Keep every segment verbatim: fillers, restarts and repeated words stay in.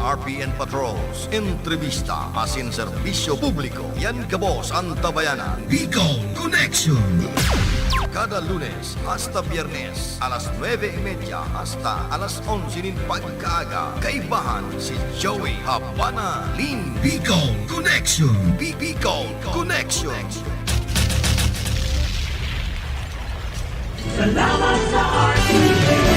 R P N Patrols, entrevista asin serbisyo publiko. Yan gabos an Tabayanan. Bicol Connection. Kada Lunes hasta Biyernes, alas nuebe y media hasta alas onse nin pagkaaga, kaibahan si Joey Habana Lim. Bicol Connection. Bi-, Bicol Connection. Salamat sa R T H.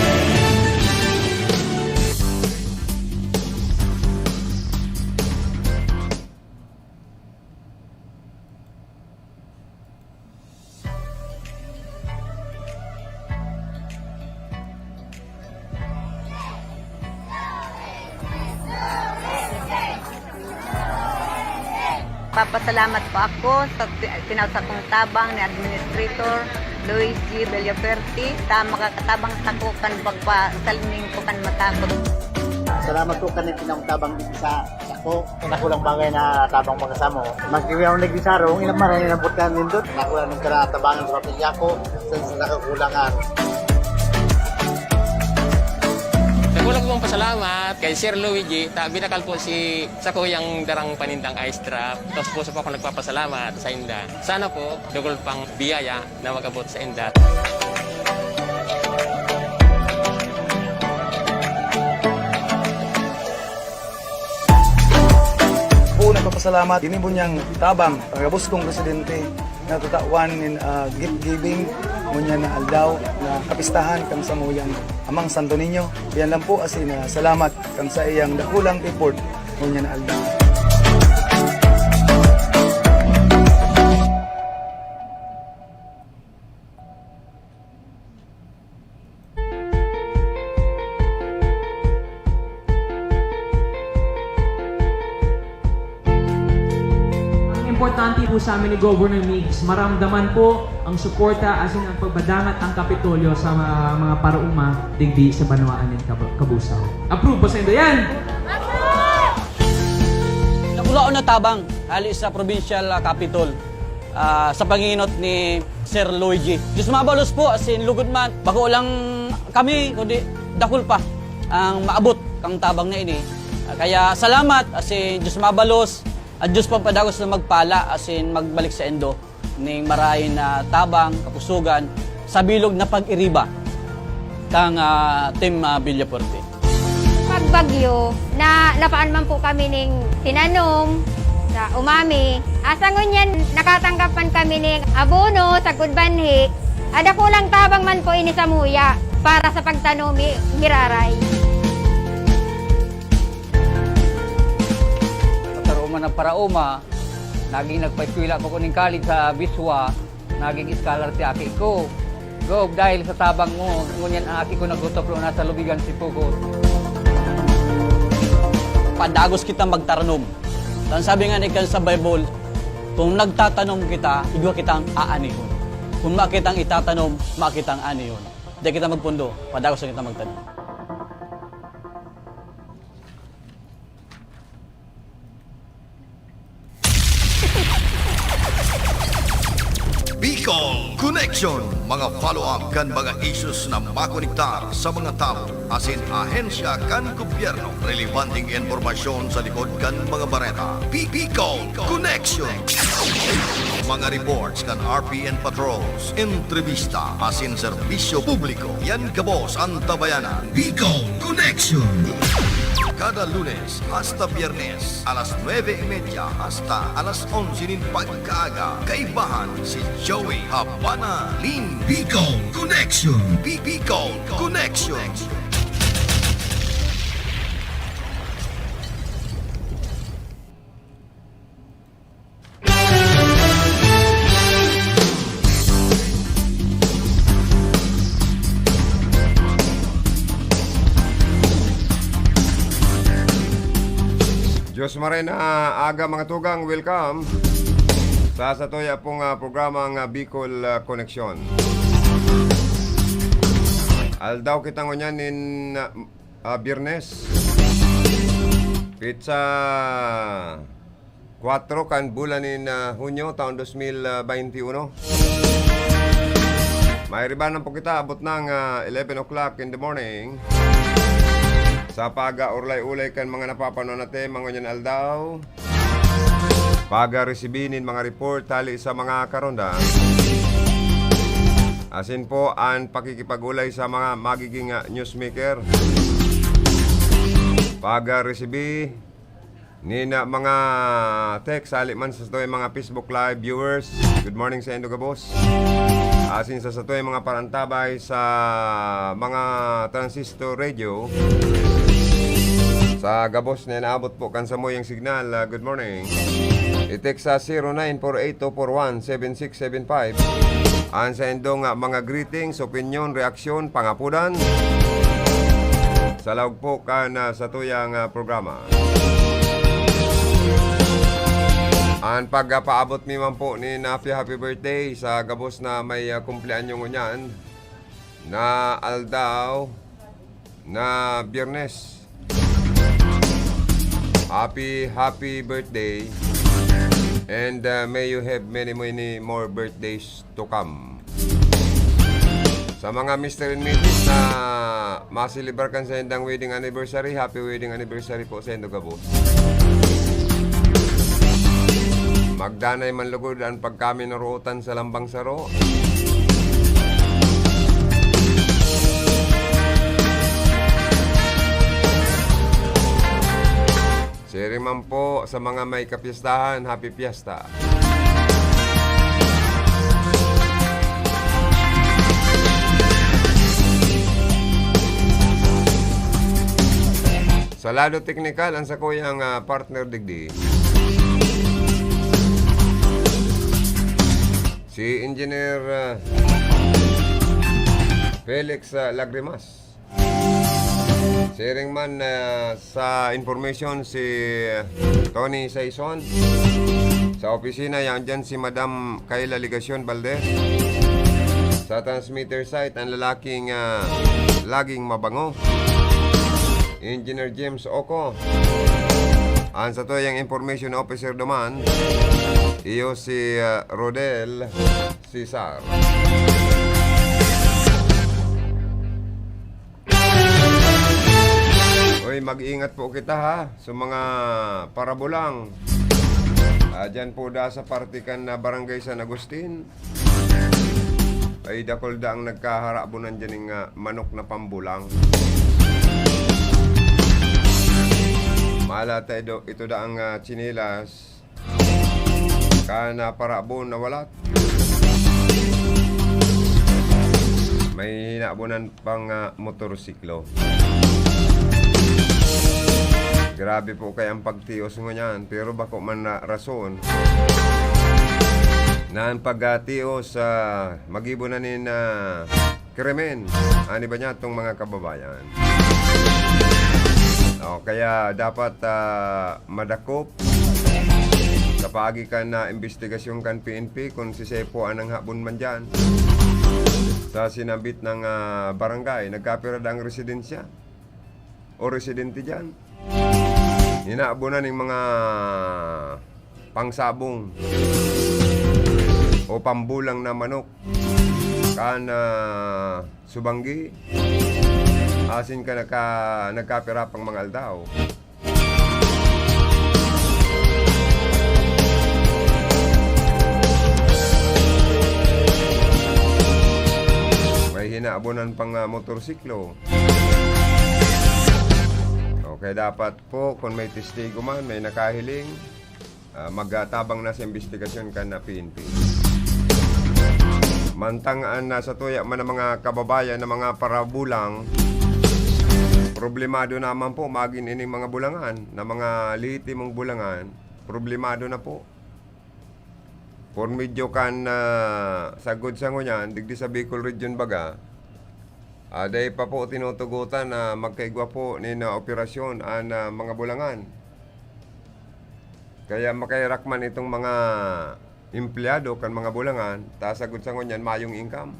Papasalamat po ako sa ti-, tinao sakong tabang ni Administrator Luigi Villafuerte, ta makakatabang sako kan pagpasalming ko kan matakot. Salamat po kan tinao tabang sa sako. Nakulang bagay na tabang mga samo. Magkiwiyang nagdisaro, ang ilang maray na butan nindot. Nakulang ng karatabangan sa pamilya ko, sa, sa nakakulangan. Dako lang pong pasalamat kay Sir Luigi, ta binakal po si, sa kuyang darang panindang ice drop. Tapos po sa po ako nagpapasalamat sa inda. Sana po, dugol pang biyaya na mag-abot sa inda. Ako nagpapasalamat, ini po niyang tabang, ang gabos kong presidente, na tatawan nin, ah, gift giving, ngunyan na aldaw, na kapistahan kan samuyang Amang Santo Niño. Yan lang po, asin, ah, salamat kan sa iyang dakulang effort, ngunyan na aldaw. Ang importante po sa amin ni Governor Migs, maramdaman po ang suporta asin ang pagbadangat ang Kapitolyo sa mga, mga paraoma digdi sa banwaan nin Kab-, Cabusao. Approve ba sa inyo yan? Dakulaon na tabang hali sa provincial, ah, capitol, ah, sa panginot ni Sir Luigi. Diyos mabalos po, asin lugod man, bako lang kami, kundi dakul pa ang maabot kang tabang na ini. Ah, kaya salamat, asin Diyos mabalos, at Diyos pagpadagos na magpala, asin magbalik sa endo ning marahay na tabang, kapusugan, sa bilog na pag-iriba kang, ah, Team, ah, Villafuerte. Pagbagyo, na lapaan man po kami ning tinanom sa umami. Asa ngunyan, nakatanggap man kami ning abono, sagkod banhi. Ada kulang tabang man po ini sa muya para sa pagtanom ni giraray. Sa paraoma na paraoma, naging nagpaeskwela ko kuning college sa Biswa. Naging scholar si aki ko. Gov, dahil sa tabang mo, ngunyan ang aki ko nagtutuplo na sa Lubigan, Sipugot. Padagos kita magtaranom. Ang sabi nga ni kan sa Bible, "Kung nagtatanom kita, igwa kitang aanihon. Kung makitang itatanom, makitang aanihon." Di kita magpundo, padagos na kita magtanom. Bicol Connection, mga follow-up kan mga issues na makonektar sa mga tawo asin ahensya kan gobyerno. Relebanteng impormasyon sa likod kan mga bareta. Bi-, Bicol Connection. Mga reports kan R P N Patrols, entrevista asin serbisyo publiko. Yan gabos an Tabayanan. Bicol Connection. Kada Lunes hasta Biyernes, alas nuebe y media hasta alas onse nin pagkaaga, kaibahan si Joey Habana Lim. Bicol Connection. Bi-, Bicol Connection. Diyos maray na aga, mga tugang, welcome sa satuya pong, ah, programang, ah, Bicol, ah, Connection. Aldaw kita ngunyan nin, ah, ah, Biyernes. Petsa kwatro kan bulan nin, ah, Hunyo, taon dos mil bainti uno. May ribanan po kita, abot ng, ah, eleven o'clock in the morning. sa pag-aurlay-ulay kan mga napapanuan natin mga ngunyan aldaw. Pag-resibi nin mga report hali sa mga karonda. Asin po an pakikipag-ulay sa mga magiging, ah, newsmaker. Pag-resibi nin, ah, mga text hali man sa satuyang mga Facebook Live viewers. Good morning saindo gabos. Asin sa satuyang mga parantabay sa mga transistor radio. Sa gabos na inaabot po kan samuyang signal, ah, good morning. I-text sa zero nine four eight two four one seven six seven five an saindong, ah, mga greetings, opinyon, reaksyon, pangapodan sa laog po kan, ah, satuyang, ah, programa. An pagpaabot mi man po nin happy, happy birthday sa gabos na may, ah, kumpleanyo ngunyan na aldaw na Biyernes. Happy, happy birthday. And, uh, may you have many, many more birthdays to come. Sa mga Mister and Missus na maselebrar kan saindang wedding anniversary, happy wedding anniversary po saindo gabos. Magdanay man lugod an pagkaminorootan sa lambang saro. Siring man po sa mga may kapiestahan, happy fiesta. Sa lado teknikal, ang sakuyang, ah, partner digdi, si Engineer, ah, Felix, ah, Lagrimas. Siring man, ah, sa information si Tony Saison. Sa opisina, yan dyan si Madam Kayla Legacion Valdez. Sa transmitter site, ang lalaking, ah, laging mabango, Engineer James Oco. Ang satuyang information officer duman, iyo si, ah, Rodel Cesar. Uy, mag-ingat po kita, ha, sa mga parabulang. Ah, dyan po da sa parte kan, ah, Barangay San Agustin. Ay, dakul da ang nagkaharabonan dyan ng, ah, manok na pambulang. Malata ito, ito da ang, ah, tsinelas. Kan parabon na walat. May hinabonan pang, ah, motorsiklo. Grabe po kaya ang pagtios ngunyan, pero bako man na rason na ang pagtios, ah, magibo na nin, ah, krimen an iba niyatong mga kababayan. O, kaya dapat, ah, madakop sa paagi kan, ah, imbestigasyon kan P N P kun si Sepo an nanghabon man diyan sa sinambit na, ah, barangay. Nagkapira da ang residensya o residente diyan. Hinabonan ning mga pangsabong o pambulang na manok kan, ah, subanggi, asin kan nagka-, nagkapira pang mga aldaw. May hinabonan pang, ah, motorsiklo. Okay, dapat po, kung may testigo man, may nakahiling, ah, magtabang na sa imbestigasyon kan P N P. Mantang an, ah, satuya man ang mga kababayan na mga parabulang, problemado naman po magin ining mga bulangan, na mga lehitimong bulangan, problemado na po. Por medyo kan, ah, sagkod sa ngunyan, digdi sa Bicol Region baga, ah, dai pa po tinutugutan na magkaigwa po nin, ah, operasyon an, ah, mga bulangan. Kaya makaherak man itong mga empleyado kan mga bulangan, ta sagkod sa ngunyan, mayong income.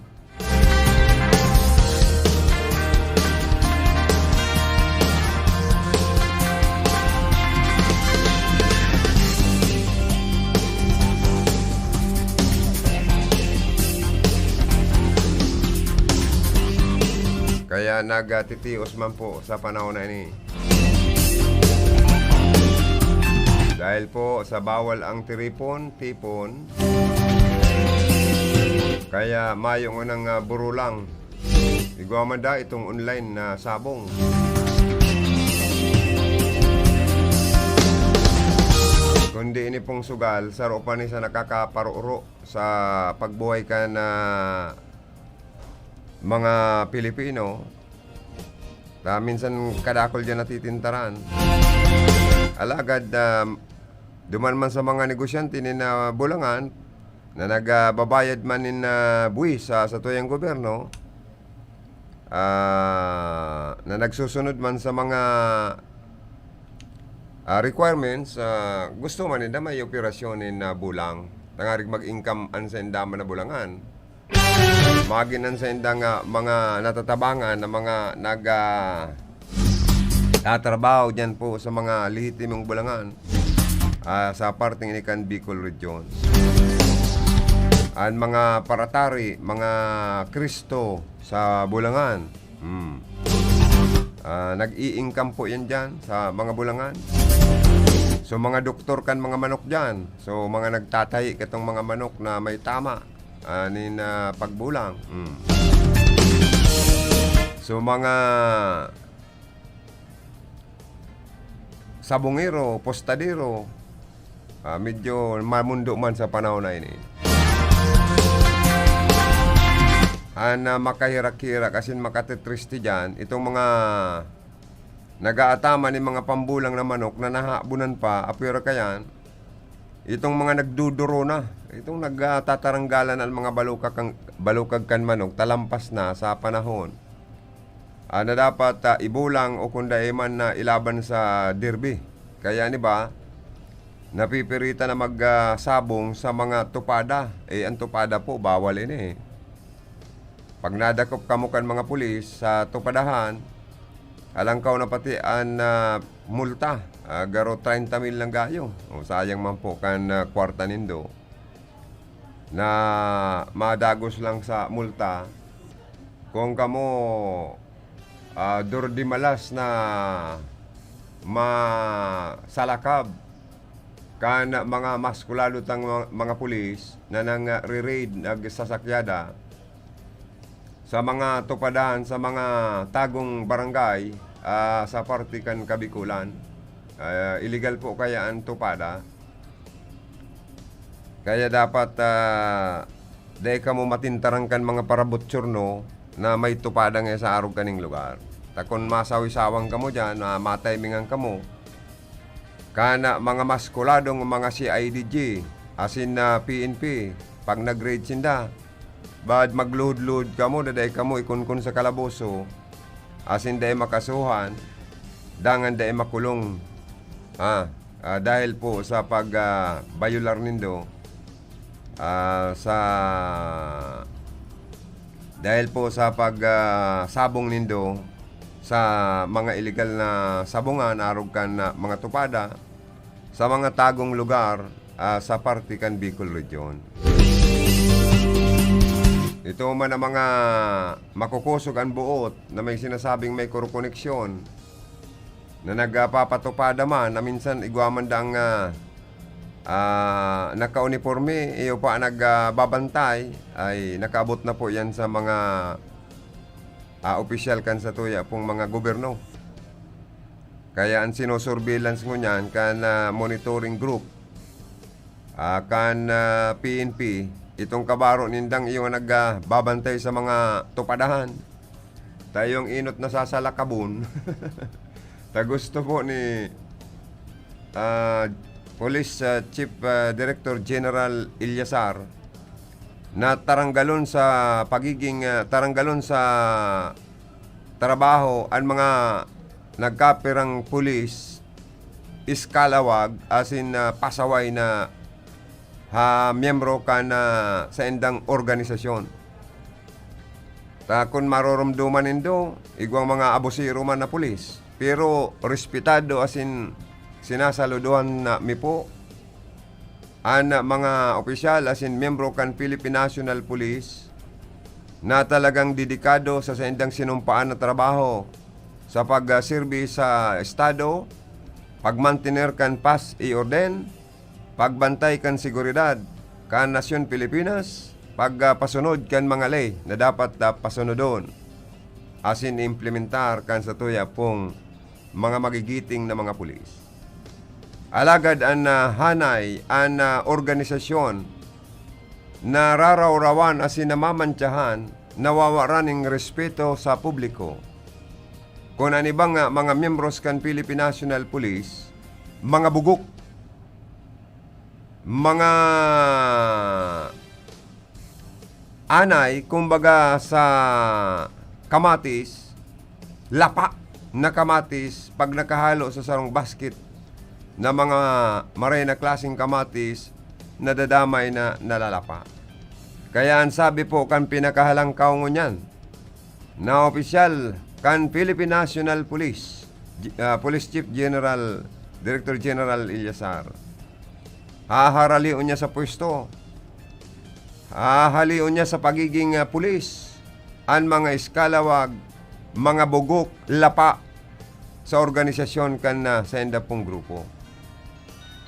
Kaya nagtitios man po sa panahon na ini. Dahil po sa bawal ang tiripon, tipon, kaya mayo ngunang, ah, burulang. Igwa man da itong online na sabong. Kundi ini pong sugal, saro pa ni sa nakakaparuro sa pagbuhay kan, ah, mga Pilipino. Ta minsan kadakul diyan natitintaran. Alagad, ah, duman man sa mga negosyante nin, ah, bulangan na nagbabayad man nin, ah, buwis sa satuyang gobyerno, ah, na nagsusunod man sa mga, ah, requirements, ah, gusto man ninda may operasyon nin, ah, bulang. Tangarig mag-income an sainda man na bulangan. Magin an saindang, ah, mga natatabangan na mga nag, ah, tatrabaho diyan po sa mga lehitimong bulangan, ah, sa parteng ini kan Bicol Region. An mga paratari, mga Cristo sa bulangan, hmm, ah, nag-i-income po yan diyan sa mga bulangan. So, mga doktor kan mga manok diyan. So, mga nagtatahi katong mga manok na may tama, ah, nin, ah, pagbulang. Hmm. So, mga sabongero, postadero, ah, medyo mamundo man sa panahon na ini. An, ah, makahirak-hirak asin makatetriste diyan, itong mga nag-aataman nin mga pambulang na manok na nahabunan pa, apwera kayan, itong mga nagduduro na, itong nagtataranggalan an mga balukag kan, balukag kan manok, talampas na sa panahon. Ah, na dapat, ah, ibulang o kung dai man na ilaban sa derby. Kaya, di ba, napipiritan na mag, ah, sabong sa mga tupada. Eh, ang tupada po, bawal ini, eh. Pag nadakop kamo kan mga pulis sa tupadahan, alangkaw na pati an, ah, multa, ah, garo treinta mil lang gayo. O, sayang man po kan, ah, kwarta nindo na madagos lang sa multa. Kung kamo, ah, durdimalas na masalakab kan mga maskulado tang mga, mga pulis na nang-, ah, re-raid, nagsasakyada sa mga tupadahan, sa mga tagong barangay, ah, sa parte kan Kabikulan. Ah, illegal po kaya an tupada. Kaya dapat, ah, dai kamo matintaran kan mga parabotsorno na may tupada nga sa arog kaning lugar. Ta kun masawi-sawan kamo diyan, ah, matimingan kamo, kan mga maskuladong mga C I D G asin na P N P, pag nag-raid sinda, bad magluhod-luhod kamo, daday kamo ikunkun sa kalaboso, asin dai makasuhan, dangan dai makulong. Ah, ah, dahil po sa pag, ah, bayular nindo, ah, sa, dahil po sa pag, ah, sabong nindo sa mga illegal na sabungan, arog kan, ah, mga tupada, sa mga tagong lugar, ah, sa parte kan Bicol Region. Ito man ang mga makukosog an boot na may sinasabing may korokoneksyon na nagpapatupada man na minsan igwa man dang, ah, ah, nakauniporme, iyo pa ang nag, ah, babantay, ay nakaabot na po yan sa mga, ah, opisyal kan satuya pong mga gobyerno. Kaya an sinosurveillance ngunyan kan, ah, monitoring group, ah, kan, ah, P N P, itong kabaro nindang iyo nga nag, ah, babantay sa mga tupadahan. Ta iyo ang enot na sasalakabon. Ta gusto po ni, ah, Police, ah, Chief, ah, Director General Ilyasar na taranggalon sa pagiging, ah, taranggalon sa trabaho an mga nagkapirang pulis, iskalawag, asin, ah, pasaway na, ha, miyembro kan, ah, saindang organisasyon. Ta kun maroromdoman nindo, igwang mga abusero man na pulis, pero respetado asin sinasaludohan na mi po an mga opisyal asin miyembro kan Philippine National Police, na talagang dedikado sa saindang sinumpaan na trabaho sa pagserbi sa Estado, pagmantener kan paz y orden, pagbantay kan seguridad kan nasyon Pilipinas, pagpasunod kan mga ley na dapat, ah, pasunodon, asin implementar kan satuya pong mga magigiting na mga pulis. Alagad an, ah, hanay, an, ah, organisasyon nararawrawan asin namamantsahan, nawawaran nin respeto sa publiko. Kun an ibang, ah, mga miyembros kan Philippine National Police, mga bugok, mga anay, kumbaga, sa kamatis, lapa na kamatis, pag nakahalo sa sarong basket na mga maray na klaseng kamatis, nadadamay na nalalapa. Kaya an sabi po kan pinakahalangkaw ngunyan na opisyal kan Philippine National Police, G-, ah, Police Chief General, Director General Illasar, haharalion niya sa pwesto. Hahalion niya sa pagiging, ah, pulis an mga iskalawag, mga bugok, lapa sa organisasyon kan, ah, sainda pong grupo.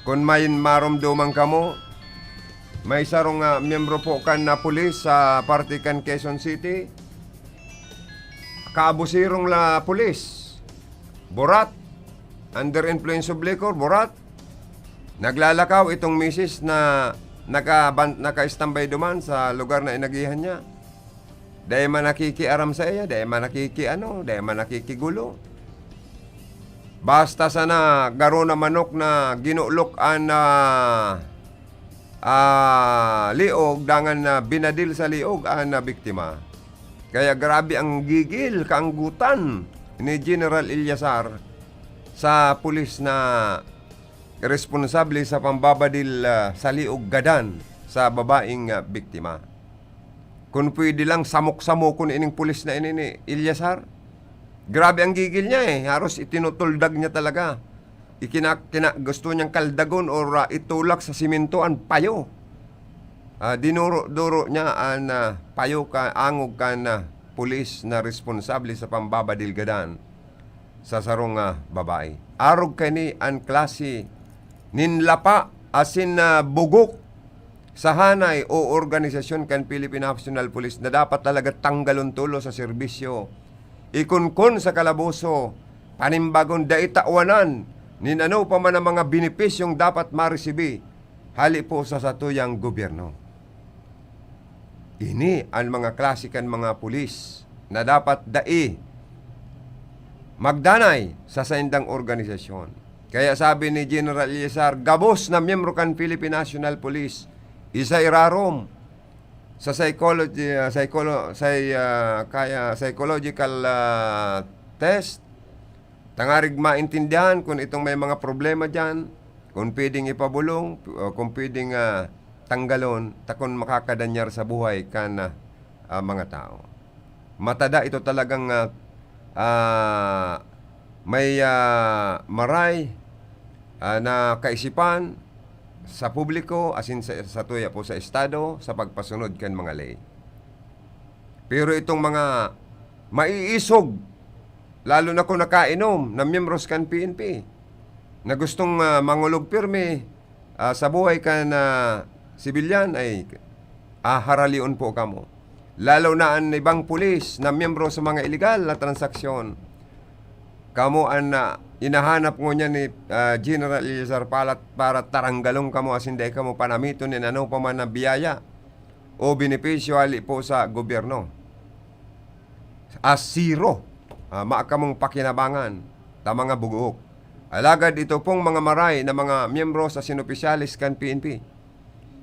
Kun may maromdoman kamo, may sarong, ah, miyembro po kan, ah, pulis sa parte kan Quezon City, kaabusirong la pulis, burat, under influence of liquor, burat, naglalakaw itong misis na nakaban-, naka-standby duman sa lugar na inagihan niya. Dai man nakikiaram saiya, dai man nakikiano, dai man nakikigulo. Basta sana garo na manok na ginulok an, ah, ah, liog, dangan na binadil sa liog an, ah, biktima. Kaya grabe ang gigil, kaanggutan ni General Illasar sa pulis na responsable sa pambabadil, ah, sa liog gadan sa babaeng, ah, biktima. Kun pwede lang, samok-samokon ining pulis na ini ni Illasar. Grabe ang gigil niya, eh. Haros itinutuldag niya talaga. Ikina-, kina-, gusto niyang kaldagon or, ah, itulak sa simento an payo. Ah, dinuro-duro niya an, ah, payo ka angog kan, ah, pulis na responsable sa pambabadil gadan sa sarong, ah, babae. Arog kaini an klase nin lapa asin, ah, bugok sa hanay o organisasyon kan Philippine National Police na dapat talaga tanggalon tolos sa serbisyo, ikunkon sa kalaboso, panimbagon, dai tawanan nin ano pa man ang mga benepisyong dapat maresibi hali po sa satuyang gobyerno. Ini an mga klase kan mga pulis na dapat dai magdanay sa saindang organisasyon. Kaya sabi ni General Eleazar, gabos na miyembro kan Philippine National Police, isa irarom sa psychology, ah, psycholo-, psy-, ah, kaya psychological, ah, test, tangarig maintindihan kun itong may mga problema diyan, kun pwedeng ipabulong, o kun pwedeng, ah, tanggalon, ta kun makakadanyar sa buhay kan, ah, ah, mga tao. Matada ito talagang, ah, ah, may, ah, maray, ah, na kaisipan sa publiko, asin sa, sa tuya po sa Estado, sa pagpasunod kan mga ley. Pero itong mga maiisog, lalo na kung nakainom na miyembros kan P N P, na gustong, ah, mangulog pirmi, ah, sa buhay kan, ah, sibilyan, ay, ah, haralion po kamo. Lalo na an ibang pulis na miyembro sa mga iligal na transaksyon. Kamo an, ah, inahanap ngunyan ni, ah, General Eleazar Palat para taranggalon kamo asin dai kamo panamiton nin ano pa man na biyaya o benepisyo hali po sa gobyerno. Asiro, ah, maa kamong pakinabangan ta mga bugook. Alagad ito pong mga maray na mga miyembro sa sinopisyalis kan P N P,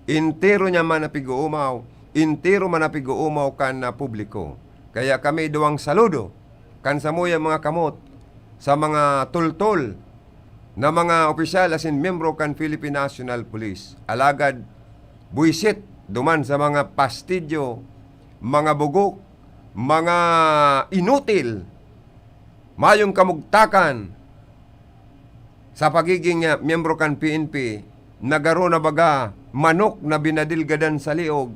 entero niya man na pig-uumaw, entero man na pig-uumaw kan, ah, publiko. Kaya kami duwang saludo kan samuyang mga kamot sa mga tultol na mga opisyal asin miyembro kan Philippine National Police. Alagad, buisit duman sa mga pastidyo, mga bugok, mga inutil, mayong kamugtakan sa pagiging, ah, miyembro kan P N P, na garo na baga manok na binadilgadan sa liog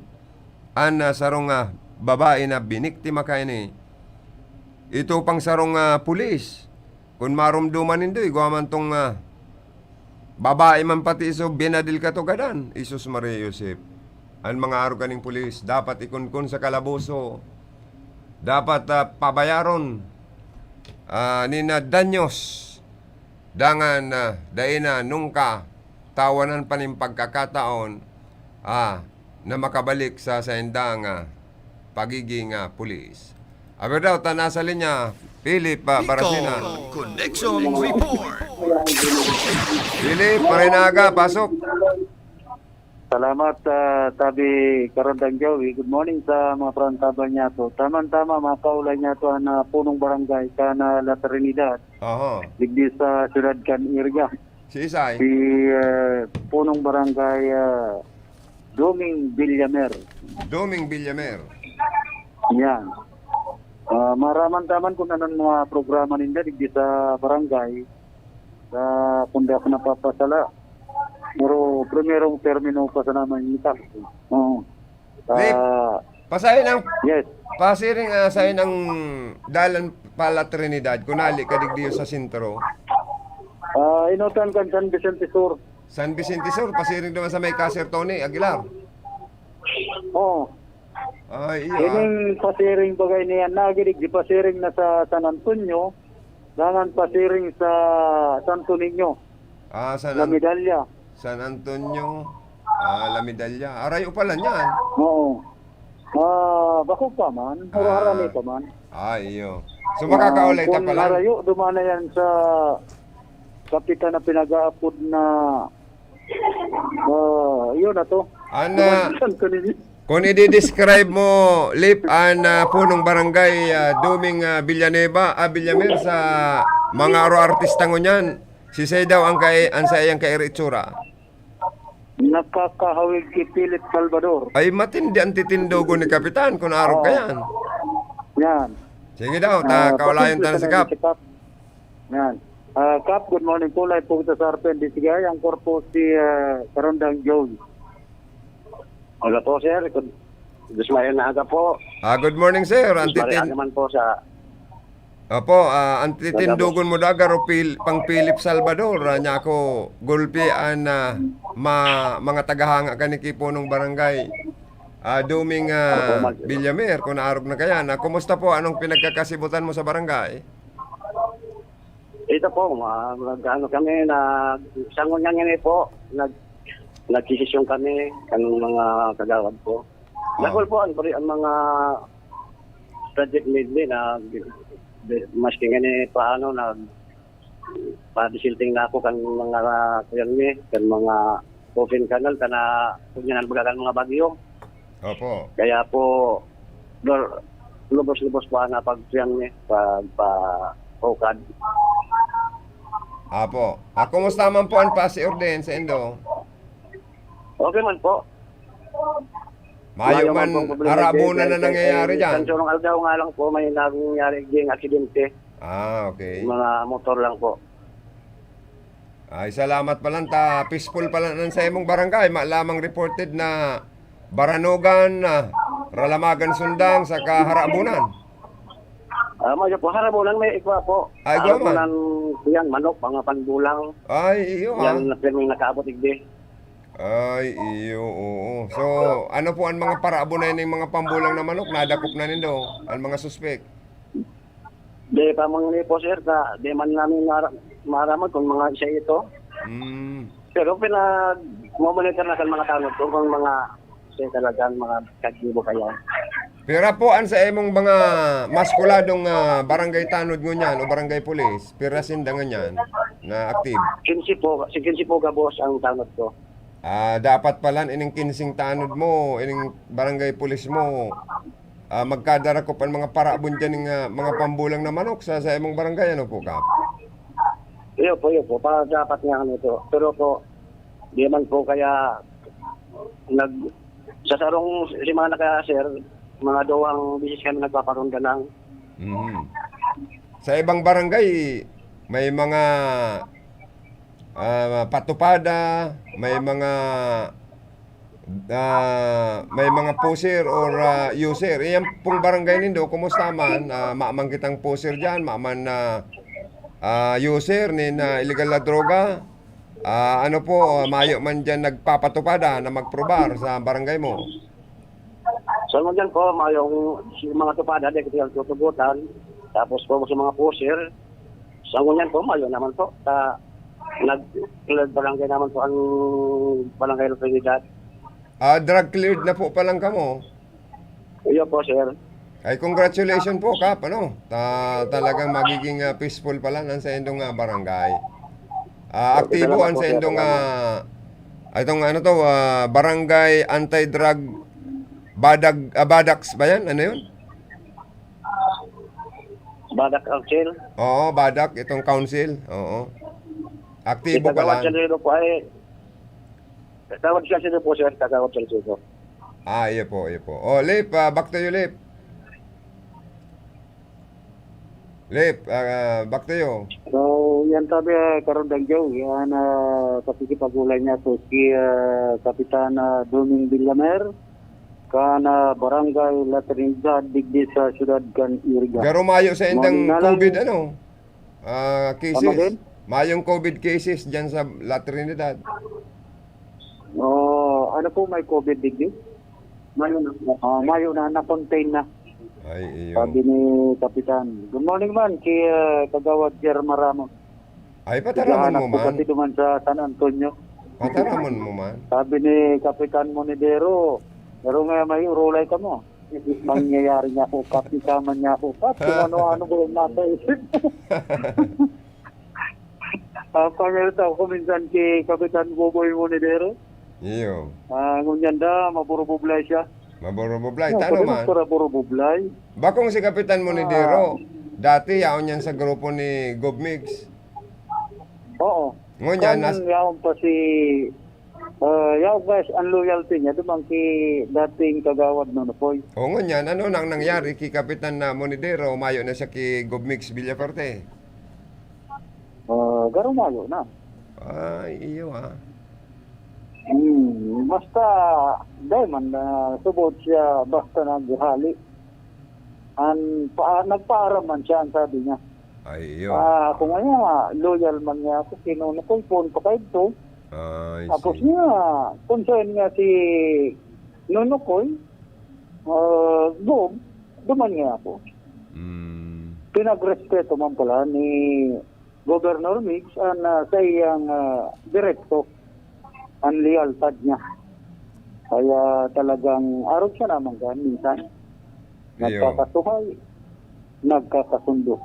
an, ah, sarong, ah, babae na biniktima kaini. Ito pang sarong, ah, pulis. Kun maromdoman nindo, igwa man tong, ah, babae man pati iso, binadil katugadan. Jesus, Maria, Joseph. An mga arog kaning pulis, dapat ikunkun sa kalaboso. Dapat, ah, pabayaron, ah, nin, ah, danyos. Dangan, ah, dai na nungka tawanan pa nin pagkakataon, ah, na makabalik sa saindang, ah, pagiging, ah, pulis. Aber daw, ta nasa linya, Philip, ah, Barasina. Connection Report. Philip, maray na aga, pasok. Salamat, ah, Tabi Karandang Joey. Good morning sa mga parantabang niya to. Tama-tama, mga kaulay niya to, ang, ah, punong barangay kan, ah, La Trinidad. Aha. Digdi sa siyudad kan Iriga. Si Isay? Si, ah, punong barangay, ah, Doming Villamer. Doming Villamer. Yan. Ah, maraman-daman kung anong mga programa ninda digdi sa barangay. Sa, kung di ako napapasala, pero primerong termino pa sa naman yung tax. Oo. Wait. Ah, Pasahin ang, yes. Pasiring, ah, sahin ang dalan pala Trinidad, kung hali ka digdi sa sentro. Ah, inutan kan San Vicente Sur. San Vicente Sur, pasiring naman sa may Kaser Tony Aguilar. Oo. Ay, iyo, ah. Ining pasiring bagay niya, nagidig di pasiring na sa San Antonio, dangan pasiring sa Santo Niño. Ah, San La An-, Medalla. San Antonio, ah, La Medalla. Arayo pala niyan. Oo. Ah, bako pa man. Haro-harani Ah. pa man. Ah, iyo. So, Ah, makakaulay ta kung pala. Harayo, dumana yan sa kapitan na pinag-aapod na, ah, yun na to. Ana, Duman sa Santo Niño. Kung i-describe mo, Lip, an, ah, punong barangay, ah, Doming, ah, Villanueva, ah, Villamer sa mga aro artista ngunyan, sisay daw ang kai-, ang saiyang kairitsura? Nakakahawig ki Philip Salvador. Ay, matindi ang titindogon ni Kapitan kung arog ka Oo. yan. Yan. Sige daw, ta-, Ah, kaulayan ta na si Kap. Yan. Ah, Kap, good morning po. Live po kita sa R P N D C K I. Ang korpo si, ah, Karandang Joey. Hola po, sir. Good, good morning na aga po. Ah, good morning, sir. Ang Mas titin- marami naman po sa Opo, ah, ang titindogon mo daw, garo Pil-, pang Philip Salvador, ah, niya ako gulpi an, ah, ma-, mga tagahanga kan ki punong barangay, ah, Doming, ah, Opo, mag- Villamer, kung naarog na kaya. Na, kumusta po? Anong pinagkakasibutan mo sa barangay? Ito po, ma-, mag-ano kami, na, sa ngunyan ngayon po, nag-, nagsisesyon kami, kanong mga kagawad ko. Ah. Dakul po, ang, ang mga project medley na, maski nga ni paano, nag-, pa-, disilting na ako kan mga, kuyan ni, kan mga open canal, kana, kunya na baga kan mga bagyo. Opo. Kaya po, dor-, lubos-lubos po ang pagkuyan ni, pag-, pa-, ukad. Apo. Ah, kumusta man po ang pasi-orden sa indo? Okay man po. Mayo Mayo man man pong problema, harabunan na kay, kay nangyayari dyan. Kan surong aldaw nga lang po, may nangyari ding aksidente. Ah, okay. Mga motor lang po. Ay, salamat pa lang ta. Peaceful pa lang ang sa imong barangay. Ma-, lamang reported na Baranogan, ah, Ralamagan, Sundang, saka Harabunan. Ah, mayo po. Harabunan may ikwa po. Ay, igwa man. Harabunan, yan, manok, mga panbulang. Ay, iyo, ah. Yan, na pirming nakaabot igdi. Ay, iyo, oo. So, ano po ang mga paraabon na yun, yung mga pambulang na manok? Nadakop na nindo, ang mga suspek? Di pa man ni po, sir, ta di man namin mara-, maaraman kung mga isa ito. Mm. Pero pinag-monitor na sa mga tanod kung, kung mga, siya talagang mga kagibo kaya. Pira po ang sa imong mga maskuladong, ah, barangay tanod ngunyan o barangay pulis? Pira sinda ngunyan na active? Kinse po, si kinse po gabos ang tanod ko. Ah, dapat pala ining kinsing tanod mo, ining barangay pulis mo, ah, magkadarakop ang mga paraabon dyan ng, ah, mga pambulang na manok sa, sa imong barangay, ano po, Kap? Iyo po, iyo po. Pa, dapat nga ano ito. Pero po, di man po kaya nag-, sa sarong semana kaya, sir, mga duwang bisis kami nagpaparonda lang. Mhm. Sa ibang barangay, may mga, ah, patupada, may mga Ah, may mga pusher or, ah, user. Iyan pong barangay nindo, kumusta man? Ah, maman kitang pusher diyan, maman na, ah, user nin, ah, illegal na droga? Ah, ano po, ah, mayo man diyan nagpapatupad, ah, na magprobar sa barangay mo? So, ngunyan po, mayong si mga tupad, hadi kasi ang tutugutan. Tapos po, sa mga pusher, so, ngunyan po, mayo naman po. Sa nag barangay naman po ang barangay ng Trinidad. Ah, drug cleared na po palang kamo? Iyo po, sir. Ay, congratulations po, Kap. Ano? Ta talagang magiging, ah, peaceful pala ang sa indong, ah, barangay. Ah, Okay, aktibo salamat ang po, sa sir. indong, Salamat. Ah, itong ano to, ah, barangay anti-drug badag, ah, badaks ba yan? Ano yun? Badak Council. Oo, badak, itong council. Oo. Aktibo Kagawad pala. Siya po ay Kagawad siya sino po, sir. Kagawad siya sino. Ah, iyo po, iyo po. Oh, Lip, ah, back to you, Lip. Lip, ah, back to you. So, yan sabi, eh, Karundang Joe, yan, ah, pakikipag-ulay niya po si, ah, Kapitan, ah, Doming Villamer, kan, ah, Barangay La Trinidad, digdi sa siyudad kan Iriga. Garo mayo sa indang Morning na lang. COVID, ano? Ah, cases. Ano din? Mayong COVID cases dyan sa La Trinidad. Oh, ano po, may COVID digdi? Mayo na. Ah, mayo na, na-contain na. Ay, iyo. Sabi ni Kapitan. Good morning man, kay, ah, Kagawad Jerma Ramos. Ay, pataramon Naghahanap mo po man. kasi duman sa San Antonio. Pataramon mo man. Sabi ni Kapitan Monedero, pero nga may urulay ka mo. Mangyayari nga po, kapita man niya po. Pat, kung ano-ano ba yung nasa isip. Ah, pangilta ako minsan kay Kapitan Boboy Monedero. Iyo. Ah, ngunyan da, maburubublay siya. Maburubublay. No, Tano pwede man. Para burubublay. Bakong si Kapitan Monedero, dati yaon yan sa grupo ni Gov Mix. Oo. Ngunyan, Kan nas- yaon pa si, ah, yaon pa ang loyalty niya, dumang ki dating kagawad no, Nonoy. O ngunyan, ano nang nangyari ki Kapitan na Monedero, mayo na siya ki Gov Mix Villafuerte? Ah, garo mayo na. Ay, iyo ah. Hmm, basta, dahil man, ah, subot siya, basta naghali. An, pa, nagpaaram man siya, ang sabi niya. Ay, iyo. Ah, kung ano nga, loyal man niya ako, kinuno ko, phone pa kayo to. Ay, Tapos see. Nga, concern nga si Nonoy, ah, Gov, duman nga ako. Mm. Pinagrespeto man pala ni Governor Mix ang, ah, sa iyang, ah, direkto, ang lealtad niya. Kaya talagang arog siya naman dyan minsan. Iyo. Nagkakasuhay, nagkakasundo.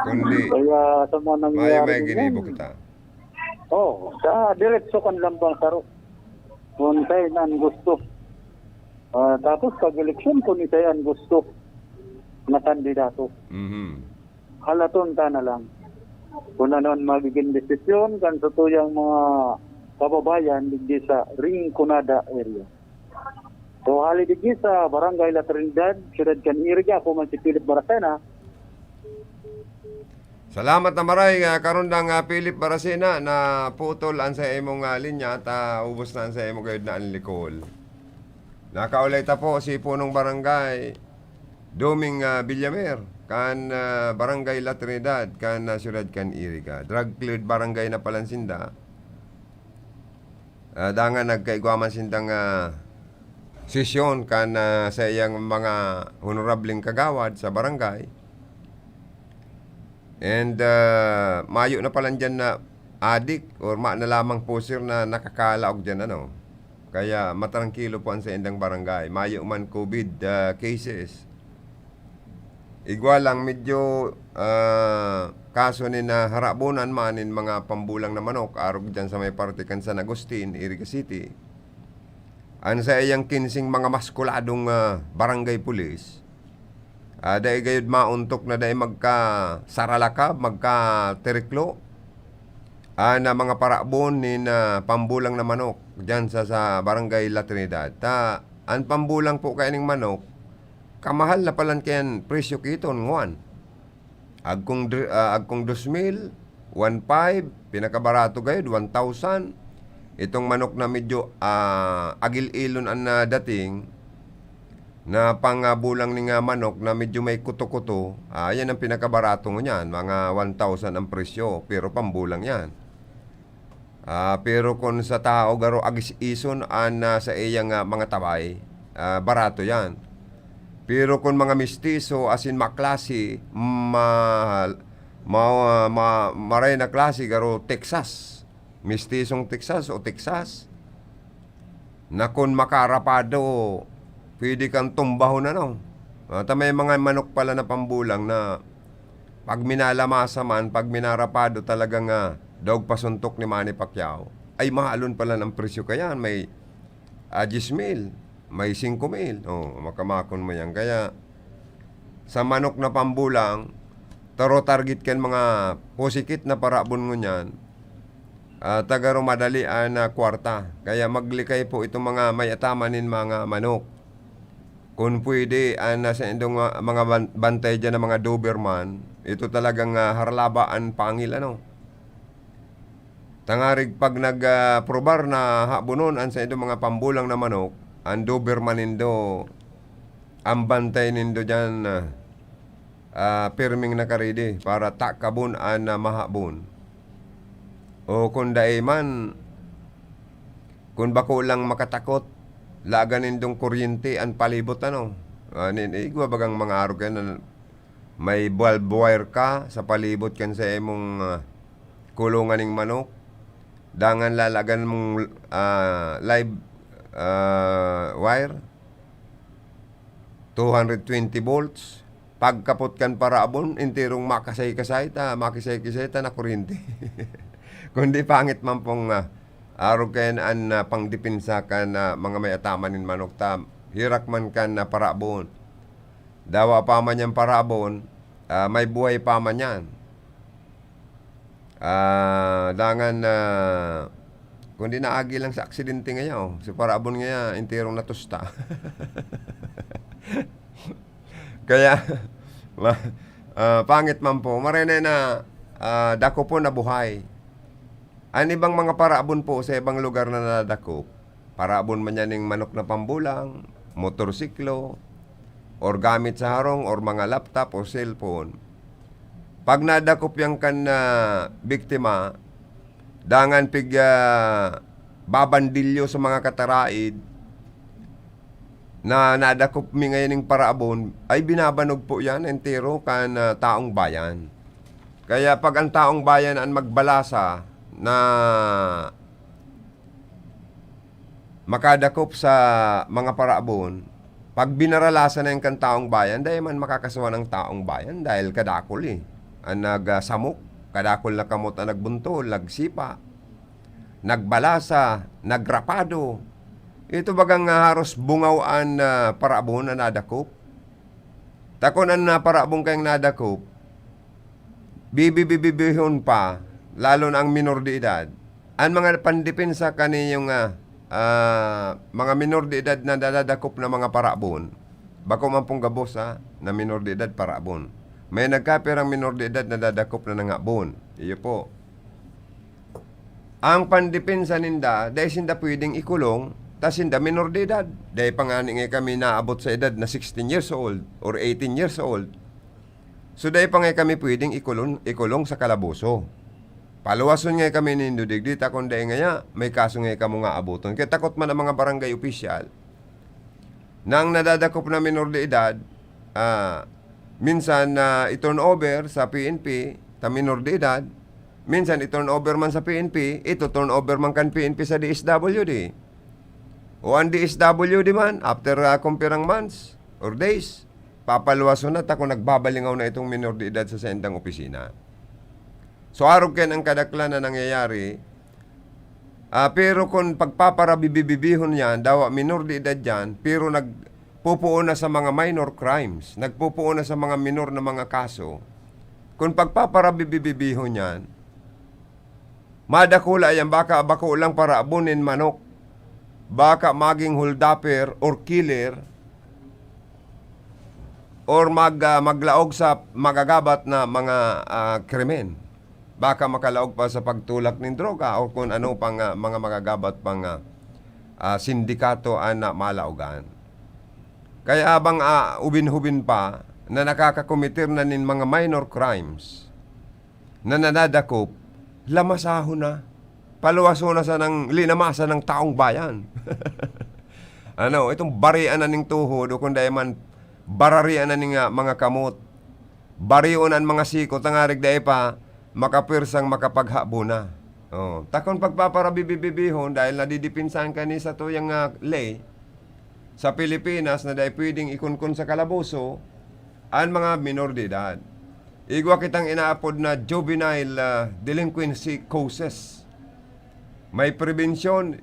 Kundi, Kaya sa mga mayo nangyayari may ngayon, ginibo kita. Oh, sa diretso kan lambang saro. Kung saan ang gusto. Ah, tapos pag eleksyon, kung isa'y ang gusto na kandidato. Mhm. Halaton ta na lang kung ano ang magiging desisyon kan sa tuyang mga kababayan digdi sa Rinconada area. So, hali digdi sa Barangay La Trinidad, Siyudad kan Iriga, ako man si Philip Baracena. Salamat na maray, ah, Karundang, ah, Philip Baracena, na putol ang sa imong, ah, linya at, ah, ubos na ang sa imong gayud na anlikol. Nakaulay ta po si Punong Barangay Doming, ah, Villamer, kan, ah, Barangay La Trinidad, kan, ah, Siyudad kan Iriga. Drug cleared barangay na palan sinda. Ah, dangan nagkaigwa man sindang, ah, sesyon kan, ah, sa iyang mga honorableng kagawad sa barangay. And, ah, mayo na pala dyan na adik or ma na lamang pusher na nakakalaog dyan, ano. Kaya matrangkilo po ang sa indang barangay. Mayo man COVID, ah, cases. Igwa lang, medyo, ah, kaso ni na harabonan man nin mga pambulang na manok, arog dyan sa may parte kan San Agustin, Iriga City. An saiyang kinsing mga maskuladong, ah, barangay pulis, ah, dai gayud maontok na dai magkasaralakab, magkatiriklo, ah, na mga parabon nin, ah, pambulang na manok dyan sa, sa Barangay La Trinidad. Ta, an pambulang po kaining manok, kamahal na palan kayan presyo kiton, nguan. Agkong dr-, ah, agkong dos mil, one five, pinakabarato gayud, one thousand. Itong manok na medyo, ah, agil-ilon an, ah, dating, na pangbulang ning, ah, manok na medyo may kuto-kuto, ah, yan ang pinakabarato ngunyan, mga one thousand ang presyo, pero pambulang yan. Ah, pero kun sa tao garo agis-ison an, ah, saiyang, ah, mga tabay, ah, barato yan. Pero kun mga mistiso, asin maklase, ma-, ma-, ma-, maray na klase, garo Texas. Mistisong Texas o Texas, na kun makarapado, pwede kang tumbahon, ano. Ah, ta may mga manok pala na pambulang na pag minalamasa man, pag minarapado talagang, ah, daog pa suntok ni Manny Pacquiao, ay mahalon pala ng presyo kayan. May, ah, diyes mil, may singko mil. Oh, makamakon mo yan. Kaya, sa manok na pambulang, taro target kan mga pusikit na parabon ngunyan, ah, ta garo madali an, ah, kwarta. Kaya maglikay po itong mga may ataman nin mga manok. Kun pwede, an, ah, saindong, ah, mga ban-, bantay diyan na mga Doberman, ito talagang, ah, harlaba an pangil, ano. Tangarig pag nag, ah, probar na habonon an saindong mga pambulang na manok, an Doberman nindo, an bantay nindo diyan, ah, ah, pirming nakaridi para takabon an, ah, mahabon. O kun dai man, kun bako lang makatakot, lagan nindong kuryente an palibot, ano? Ah, nin-, igwa bagang mga arog yan na may barbed wire ka sa palibot kan sa imong, ah, kulungan ning manok. Dangan lalagan mong, ah, live, ah, wire, two hundred twenty volts. Pagkapot kan parabon, enterong makasay-kasay ta, makisay-kisay ta na kuryente. Kundi pangit man pong, ah, arog kayan an, ah, pangdepensa kan, ah, mga may ataman nin manok ta, herak man kan, ah, parabon. Dawa pa man yang parabon, ah, may buhay pa man yan. Ah, dangan, ah, kundi naagi lang sa aksidente ngaya, oh. Si parabon ngaya, enterong natusta. Kaya, ma-, ah, pangit man po. Maray na, ah, dakopon na buhay. An ibang mga parabon po sa ibang lugar na nadakop, parabon man yan ning manok na pambulang, motorsiklo, or gamit sa harong, or mga laptop, or cellphone. Pag nadakop yan kan, ah, biktima, dangan pig, ah, babandilyo sa mga kataraid na nadakop mi ngayon ning parabon, ay binabanog po yan entero kan, ah, taong bayan. Kaya pag ang taong bayan ang magbalasa na makadakop sa mga parabon, pag binaralasan na yan kan taong bayan, dai man makakasuhan ang taong bayan dahil kadakol eh. Ang nagsamok, kadakol na kamot ang nagbuntol, nagsipa, nagbalasa, nagrapado. Ito bagang, ah, haros bungaw an, ah, parabon na nadakop. Ta kun an, ah, parabon kayong nadakop, bibibibibihon pa, lalo na ang minor de edad. An mga pandepensa kaniyong, ah, ah, mga minor de edad na nadadakop na mga parabon, bako man pong gabos, ha, na minor de edad parabon. May nagkapirang minor de edad na nadakop na nangabon. Iyo po. Ang pandepensa ninda, dai sinda pwedeng ikulong, ta sinda minor de edad. Dai pa ngani nga kami naabot sa edad na sixteen years old or eighteen years old. So, dai pa nga kami pwedeng ikulong, ikulong sa kalaboso. Paluwason nga kami nindo digdi, ta kun dai ngaya, may kaso nga kamo nga aboton. Kaya takot man ang mga barangay opisyal na ang nadadakop na minor de edad, ah, minsan na i-turn over sa P N P, ta minor de edad, minsan i-turn over man sa P N P, ito turn over man kan P N P sa D S W D. O ang D S W D man, after, ah, kung pirang months or days, papaluwason na ta kung nagbabalingaw na itong minor de edad sa saindang opisina. So, arog kayan ang kadaklan na nangyayari. Ah, pero kung pagpaparabibibihon yan, dawa minor de edad yan, pero nagpupuon na sa mga minor crimes, nagpupuon na sa mga minor na mga kaso, kung pagpaparabibibihon yan, madakula yan, baka bako lang parabon nin manok, baka maging holdupper or killer, or mag, ah, maglaog sa magagabat na mga, ah, krimen. baka makalaog pa sa pagtulak nin droga o kun ano pang, ah, mga magagabat pang, ah, ah, sindikato an, ah, malaogan. Kaya habang, ah, ubin-hubin pa na nakakakometer na nin mga minor crimes na nadadakop, lamasahon na, paluwason na sanang linamasan ng taong bayan. Ano, itong barian na ning tuhod o kung dai man bararian na ning, ah, mga kamot, barion an mga siko tangarig dai pa makapwersang makapaghabon na. Oh, takon pagpaparabibibihon dahil nadidipinsahan kani sa tuyang, ah, ley sa Pilipinas na dai pwedeng ikunkun sa kalaboso an mga minor de edad. Igwa kitang inaapod na juvenile, ah, delinquency causes. May prevention,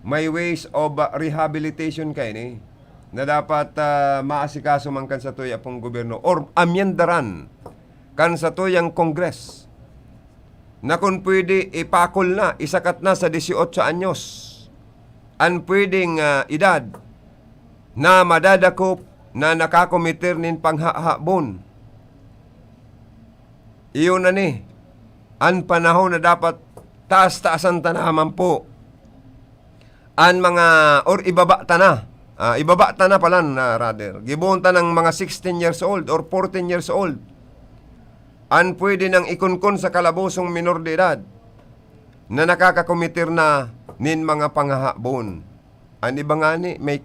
may ways of, ah, rehabilitation kaini na dapat, ah, maasikaso man kan satuya pong gobyerno or amyendaran kan satuyang Congress na kun pwede ipakol na, isakat na sa dieciocho anyos an pwedeng, ah, edad na madadakop na nakakometer nin panghahabon. Iyon na ni, an panahon na dapat taas-taasan ta naman po an mga, or ibaba ta na. Ah, ibaba ta na pala na, rather. Gibohon ta ng mga sixteen years old or fourteen years old. An pwede nang ikunkun sa kalabosong minor de edad na nakakakometer na nin mga panghahabon. An iba ngani, may,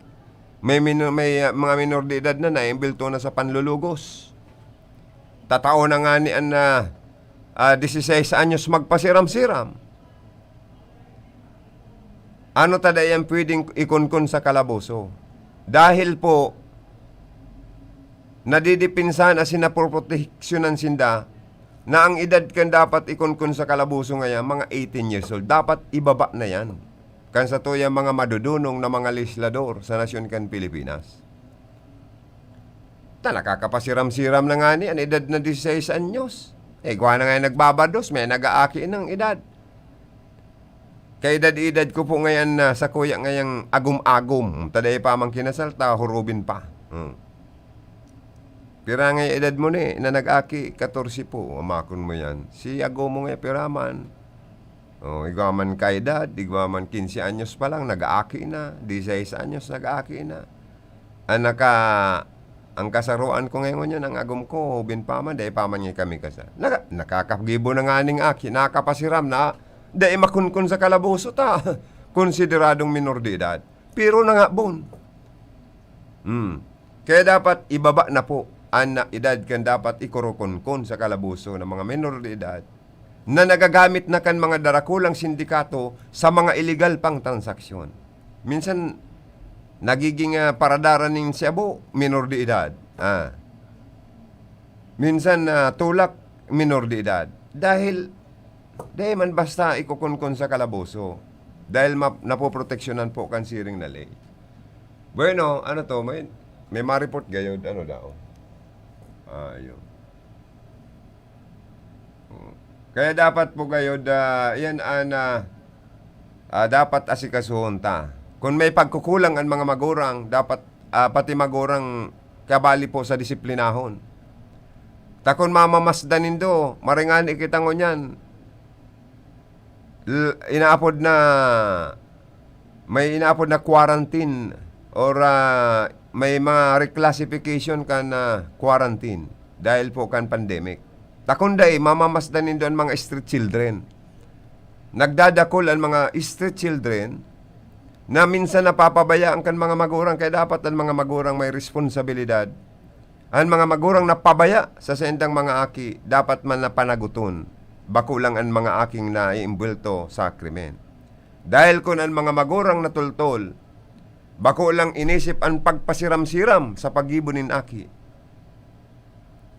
may mino-, may, ah, mga minor de edad na naimbulto na sa panlulugos. Tatao na ngani an, ah, ah, dieciséis anyos magpasiram-siram. Ano ta dai yan pwedeng ikunkun sa kalaboso? Dahil po, nadidipinsahan asin napoproteksyonan sinda na ang edad kan dapat ikunkun sa kalaboso ngayan, mga eighteen years old. Dapat ibaba na yan kan satuyang mga madudunong na mga legislador sa nasyon kan Pilipinas. Ta nakakapasiram-siram na ngani an edad na dieciséis anyos. Eh, igwa na nga nagbabados, may nag-aaki ng edad. Kaedad-edad ko po ngayan na sakuya ngayang agom-agom. Ta dai pa man kinasal, ta hurubin pa. Hmm. Pira nga edad mo ni na nag-aki? Katorse po. Amakon mo yan. Si ago mo nga pira man? Oh, igwa man kaedad, igwa man quince anyos pa lang, nag-aaki na. Dieciséis anyos, nag-aaki na. An naka-, ang kasaroan ko ngayon ngunyan, ang agom ko, hubin pa man, dai pa man niya kami kasal. Naka-, nakakagibo na nga ning aki, nakapasiram na, dai makunkon sa kalaboso ta. Konsideradong minor de edad. Pero nangabon. Hmm. Kaya dapat ibaba na po an na edad kan dapat ikurukunkon sa kalaboso ng mga minor de edad na nagagamit na kan mga darakulang sindikato sa mga iligal pang transaksyon. Minsan, nagiging, ah, paradara nin shabu, minor de edad. Ah. Minsan, ah, tulak, minor de edad. Dahil, dahil man basta ikukunkon sa kalaboso. Dahil ma-, napoproteksyonan po kan siring na ley. Bueno, ano to? May, may ma-report gayod, ano daw? Ah, yun. Kaya dapat po gayod, ah, yan an, ah, ah, dapat asikasuhon ta. Kun may pagkukulang an mga magurang, dapat, ah, pati magurang kabali po sa disiplinahon. Ta kun mamamasdan nindo, maray ngani kita ngunyan, l-, inaapod na, may inaapod na quarantine or, ah, may mga reclassification kan, ah, quarantine dahil po kan pandemic. Ta kun dai, mamamasdan nindo an mga street children. Nagdadakul an mga street children na minsan napapabayaan kan mga magurang, kaya dapat an mga magurang may responsabilidad. An mga magurang na pabaya sa saindang mga aki, dapat man na panaguton, bako lang an mga aking naiimbwelto sa krimen. Dahil kun an mga magurang natultol, bako lang inisip an pagpasiram-siram sa paggibo nin aki,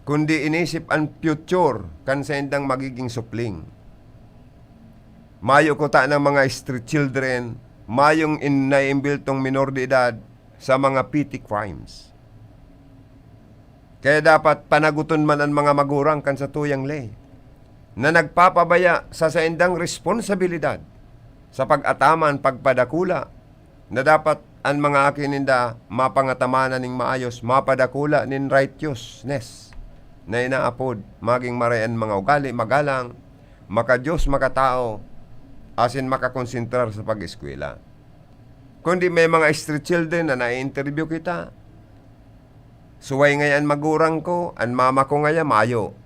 kundi inisip an future kan saindang magiging supling. Mayo kuta ng mga street children, mayong in-, naiimbweltong minor de edad sa mga petty crimes. Kaya dapat panaguton man an mga magurang kan satuyang ley na nagpapabaya sa saindang responsabilidad sa pag-ataman, pagpadakula, na dapat an mga aki ninda mapangataman na ning maayos, mapadakula nin righteousness na inaapod, maging maray an mga ugali, magalang, maka-Diyos, makatao, asin makakonsentrar sa pag-eskwela. Kundi may mga street children na nai-interview kita. Suway ngaya an magurang ko, an mama ko ngaya mayo.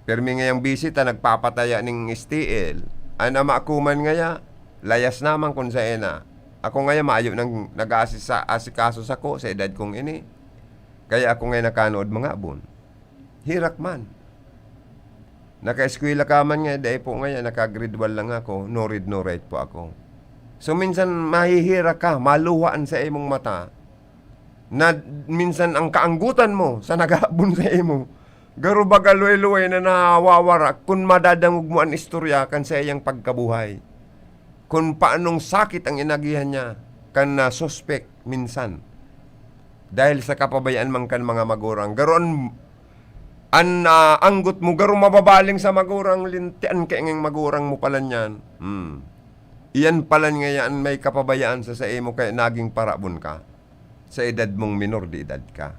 Pirmi ngayang busy ta nagpapataya ning S T L. An ama ko man ngaya, layas naman kun saen na. Ako ngaya mayo nang nag-aasisa-, asikaso sako sa edad kong ini. Kaya ako ngaya nakanood mga abon. Herak man. Nakaeskwela ka man nga, dai po ngaya, naka-grade one lang ako, no read, no write po ako. So, minsan mahiherak ka, maluha an saimong mata, na minsan ang kaanggotan mo sa naghahabon saimo, garo baga luway-luway na nawawara kun madadangog mo an istorya kan saiyang pagkabuhay. Kun paanong sakit ang inagihan niya kan, ah, suspek minsan. Dahil sa kapabayaan man kan mga magurang. Garo an, an, ah, anggot mo, garo mababaling sa magurang, lintian kaya ngayang magurang mo pala niyan. Hmm. Iyan pala ngayaan may kapabayaan sa saimo kaya naging parabon ka sa edad mong minor de edad ka.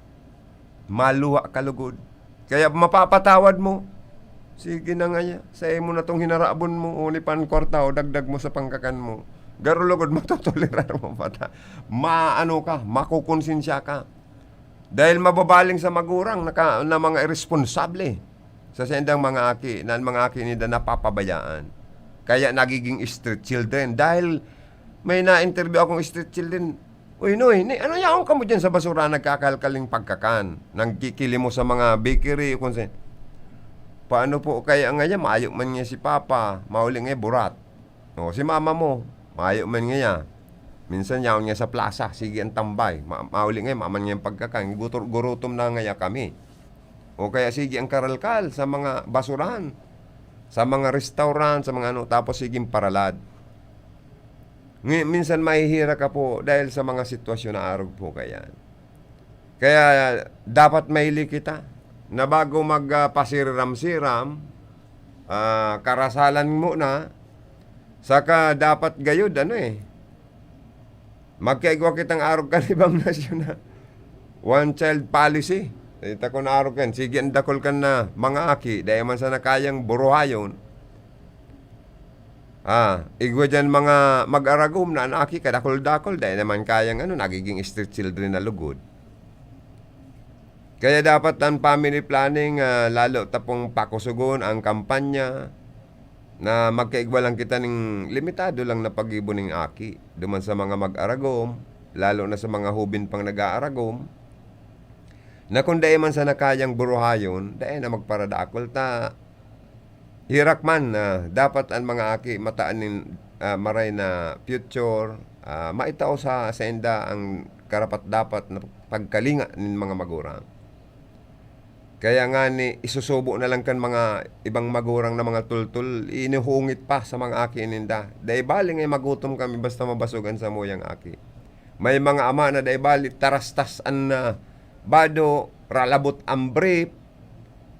Maluha ka lugod. Kaya mapapatawad mo. Sige na ngaya, saimo na tong hinarabon mo, huli pa an kwarta o dagdag mo sa pangkakan mo. Garo lugod, matotolerar mo pa ta. Maano ka, makukonsensya ka. Dahil mababaling sa magurang na ka-, na mga iresponsable sa saindang mga aki, na an mga aki ninda napapabayaan. Kaya nagiging street children. Dahil may na-interview akong street children, "Uy, Noy, ni, ano yaon kamo diyan sa basura nagkakalkal ning pagkakan? Nagkikilimos sa mga bakery, kung sa," "Paano po kaya ngayon? Mayo man nga si Papa, mauli nga burat. O, si Mama mo, mayo man nga." Minsan yaon nga sa plaza, sige ang tambay. Ma-, mauli nga, maman nga yung pagkakan. Gutor-, gurutom na nga kami. O kaya sige ang karalkal sa mga basurahan, sa mga restaurant, sa mga ano, tapos sige ang paralad. Ngi-, minsan mahihira ka po dahil sa mga sitwasyon na arog po kaya. Kaya dapat mahilig kita na bago mag, ah, pasiram-siram, ah, karasalan muna, saka dapat gayud, ano eh, magkaigwa kitang arog kan ibang nasyon na one child policy. Ita ko na arog kan, sige, ang dakul kan na mga aki, dahil man sana kayang buruhayon. Ah, igwa dyan mga mag-aragom na an aki kadakul-dakul, dai naman kayang ano, nagiging street children na lugod. Kaya dapat ang family planning, ah, lalo ta pong pakusugon ang kampanya na magkaigwa lang kita ning limitado lang na paggibo ning aki. Duman sa mga mag-aragom, lalo na sa mga hubin pang nag-aaragom, na kung dai man sana kayang buruhayon, dai na magparadakol ta. Hirak man, ah, dapat an mga aki mataan nin, ah, maray na future, ah, maitao sa sainda ang karapat-dapat na pagkalinga nin mga magurang. Kaya ngani, isusubo na lang kan mga ibang magurang na mga tultol, inuhungit pa sa mga aki ninda. Dai bale nga magutom kami basta mabasog an samuyang aki. May mga ama na dai bale tarastas an, ah, bado, ralabot ang brief,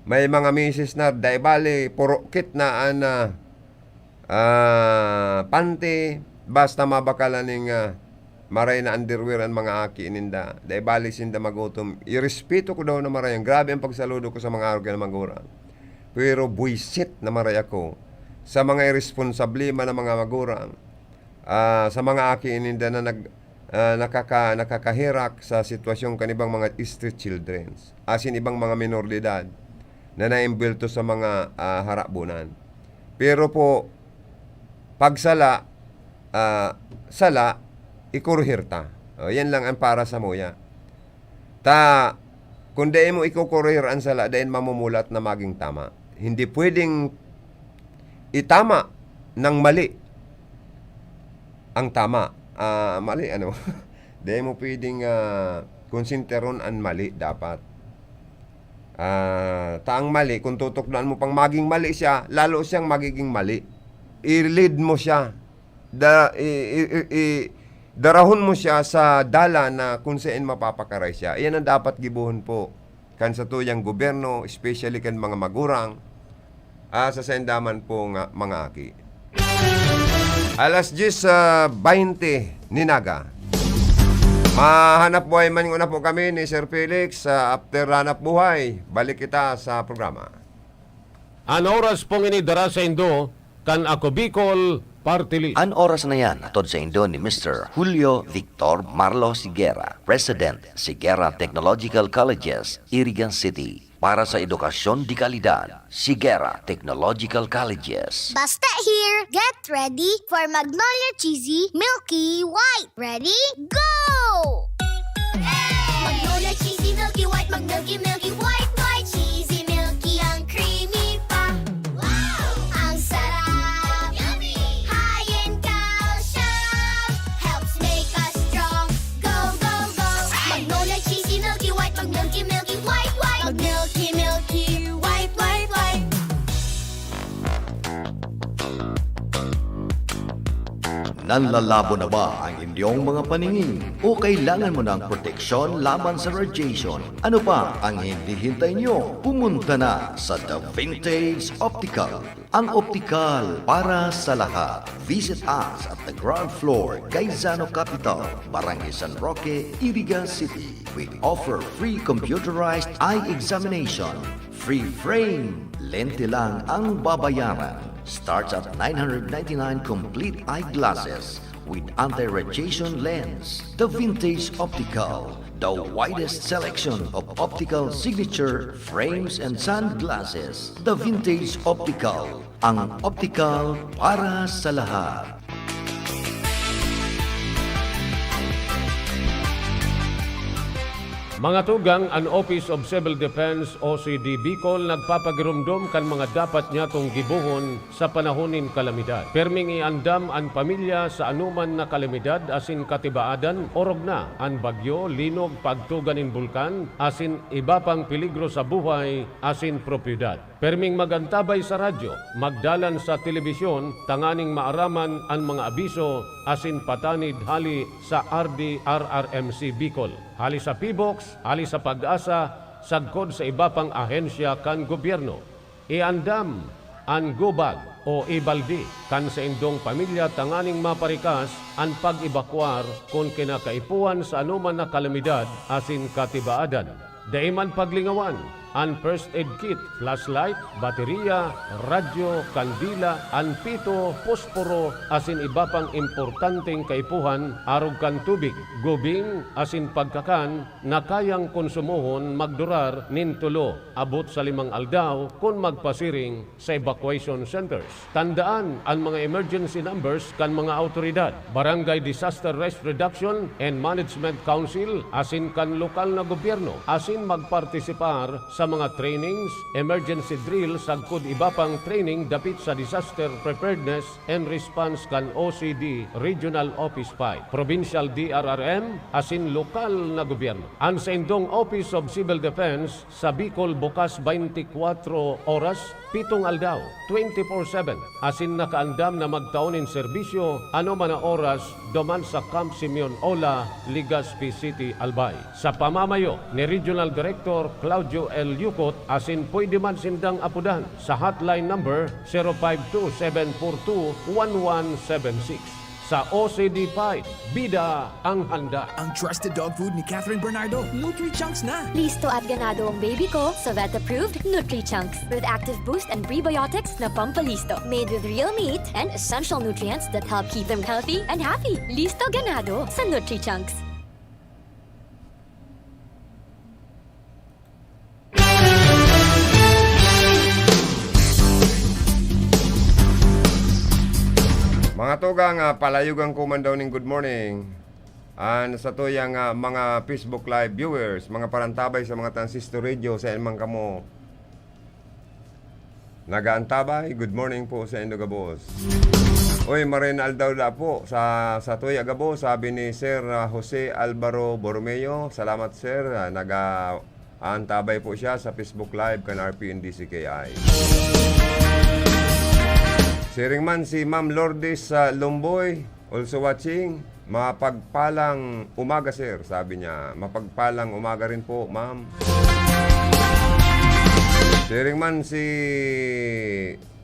may mga misis na dai bale, purukit na an, ah, ah, panty, basta mabakalan ning, ah, maray na underwear an mga aki ninda. Dai bale sinda magutom. Irespeto ko daw na maray. Ang grabe ang pagsaludo ko sa mga arog na magurang. Pero buisit na maray ako sa mga iresponsable man na mga magurang. Ah, sa mga aki ninda na nag-, ah, nakaka-, nakakaherak sa sitwasyon kan ibang mga street childrens, asin ibang mga menor de edad na naimbwelto sa mga, ah, harabunan. Pero po, pag sala, ah, sala, ikoruhir ta. O, yan lang ang para sa muya. Ta, kung dai mo ikokorehir an sala, dai mamumulat na magin tama. Hindi pwedeng itama ng mali ang tama. Ah, mali, ano? Dai mo pwedeng, ah, konsintiron an mali dapat. Ah, ta ang mali, kung tutukdoan mo pang maging mali siya, lalo siyang magiging mali. I-lead mo siya. Da-, i-, i-, i-, i-, darahon mo siya sa dalan na kung saan mapapakaray siya. Iyan ang dapat gibohon po kan satuyang gobyerno, especially kan mga magurang, ah, sa sainda man po nga mga aki. Alas diyes, ah, baynte ni Naga. Mahanap buhay man muna po kami ni Sir Felix sa After Hanap Buhay. Balik kita sa programa. An oras pong ini dara saindo kan Ako Bicol Party List. An oras na yan, hatod saindo ni Mister Julio Victor Marlos Higuera, President, Higuera Technological Colleges, Iriga City. Para sa edukasyon de kalidad, Higuera Technological Colleges. Basta here, get ready for Magnolia Cheesy Milky White. Ready? Go! Magnolia Cheesy Milky White, mag-milky, milky, white, white, cheesy, milky, ang creamy pa. Wow! Ang sarap! Yummy! High in calcium, helps make us strong. Go, go, go! Magnolia Cheesy Milky White, mag-milky, milky, white, white. Mag-milky, milky, white, white, white. Nanlalabo na ba ang inyong mga paningin? O kailangan mo ng proteksyon laban sa radiation? Ano pa ang hinihintay nyo? Pumunta na sa The Vintage Optical, ang optikal para sa lahat. Visit us at the ground floor, Gaisano Capital, Barangay San Roque, Iriga City. We offer free computerized eye examination. Free frame, lente lang ang babayaran. Starts at nine hundred ninety-nine complete eyeglasses with anti-radiation lens. The Vintage Optical, the widest selection of optical signature frames and sunglasses. The Vintage Optical, ang optical para sa lahat. Mga tugang, an Office of Civil Defense, O C D Bicol, nagpapagiromdom kan mga dapat nyatong gibohon sa panahon nin kalamidad. Perming iandam an pamilya sa anoman na kalamidad asin katibaadan, orog na an bagyo, linog, pagtuga nin bulkan, asin iba pang peligro sa buhay asin propiedad. Perming mag-antabay sa radyo, magdalan sa telebisyon tanganing maaraman an mga abiso asin patanid hale sa R D R R M C Bicol, hale sa PHIVOLCS, hale sa PAGASA, sagkod sa iba pang ahensya kan gobyerno. Iandam an go bag o e-balde kan saindong pamilya tanganing maparikas an pag-ebakuar kun kinakaipuhan sa anoman na kalamidad asin katibaadan. Dai man paglingawan an first aid kit, flashlight, bateriya, radyo, kandila, an pito, posporo, asin iba pang importanteng kaipuhan arog kan tubig, gubing, asin pagkakan na kayang konsumohon magdurar nin tulo abot sa limang aldaw kun magpasiring sa evacuation centers. Tandaan an mga emergency numbers kan mga awtoridad, Barangay Disaster Risk Reduction and Management Council asin kan lokal na gobyerno, asin magpartisipar sa mga trainings, emergency drill sagkod iba pang training dapit sa disaster preparedness and response kan O C D Regional Office five, Provincial D R R M asin lokal na gobyerno. An saindong Office of Civil Defense sa Bicol bukas twenty-four oras, pitong aldaw, twenty-four seven, asin nakaandam na magtao nin serbisyo anoman na oras duman sa Camp Simeon Ola, Legazpi City, Albay, sa pamamayo ni Regional Director Claudio L. Yucot, asin pwede man sindang apodan sa hotline number zero five two seven four two one one seven six. Sa O C D five, bida ang handa. Ang trusted dog food ni Catherine Bernardo, Nutri-Chunks na. Listo at ganado ang baby ko sa vet-approved Nutri-Chunks with active boost and prebiotics na pampalisto. Made with real meat and essential nutrients that help keep them healthy and happy. Listo ganado sa Nutri-Chunks. Mga tugang, ah, palayugan ko man daw ning good morning. An satuyang, ah, mga Facebook Live viewers, mga parantabay sa mga transistor radio, saan man kamo nagaantabay, good morning po sa indo gabos. Uy, maray na aldaw da po sa, sa tuya gabos, sabi ni Sir, ah, Jose Alvaro Borromeo. Salamat, sir. Ah, naga-, aantabay po siya sa Facebook Live kan R P N D C K I. Siring man si Ma'am Lourdes, ah, Lumboy. Also watching, mapagpalang umaga, sir, sabi niya. Mapagpalang umaga rin po, ma'am. Siring man si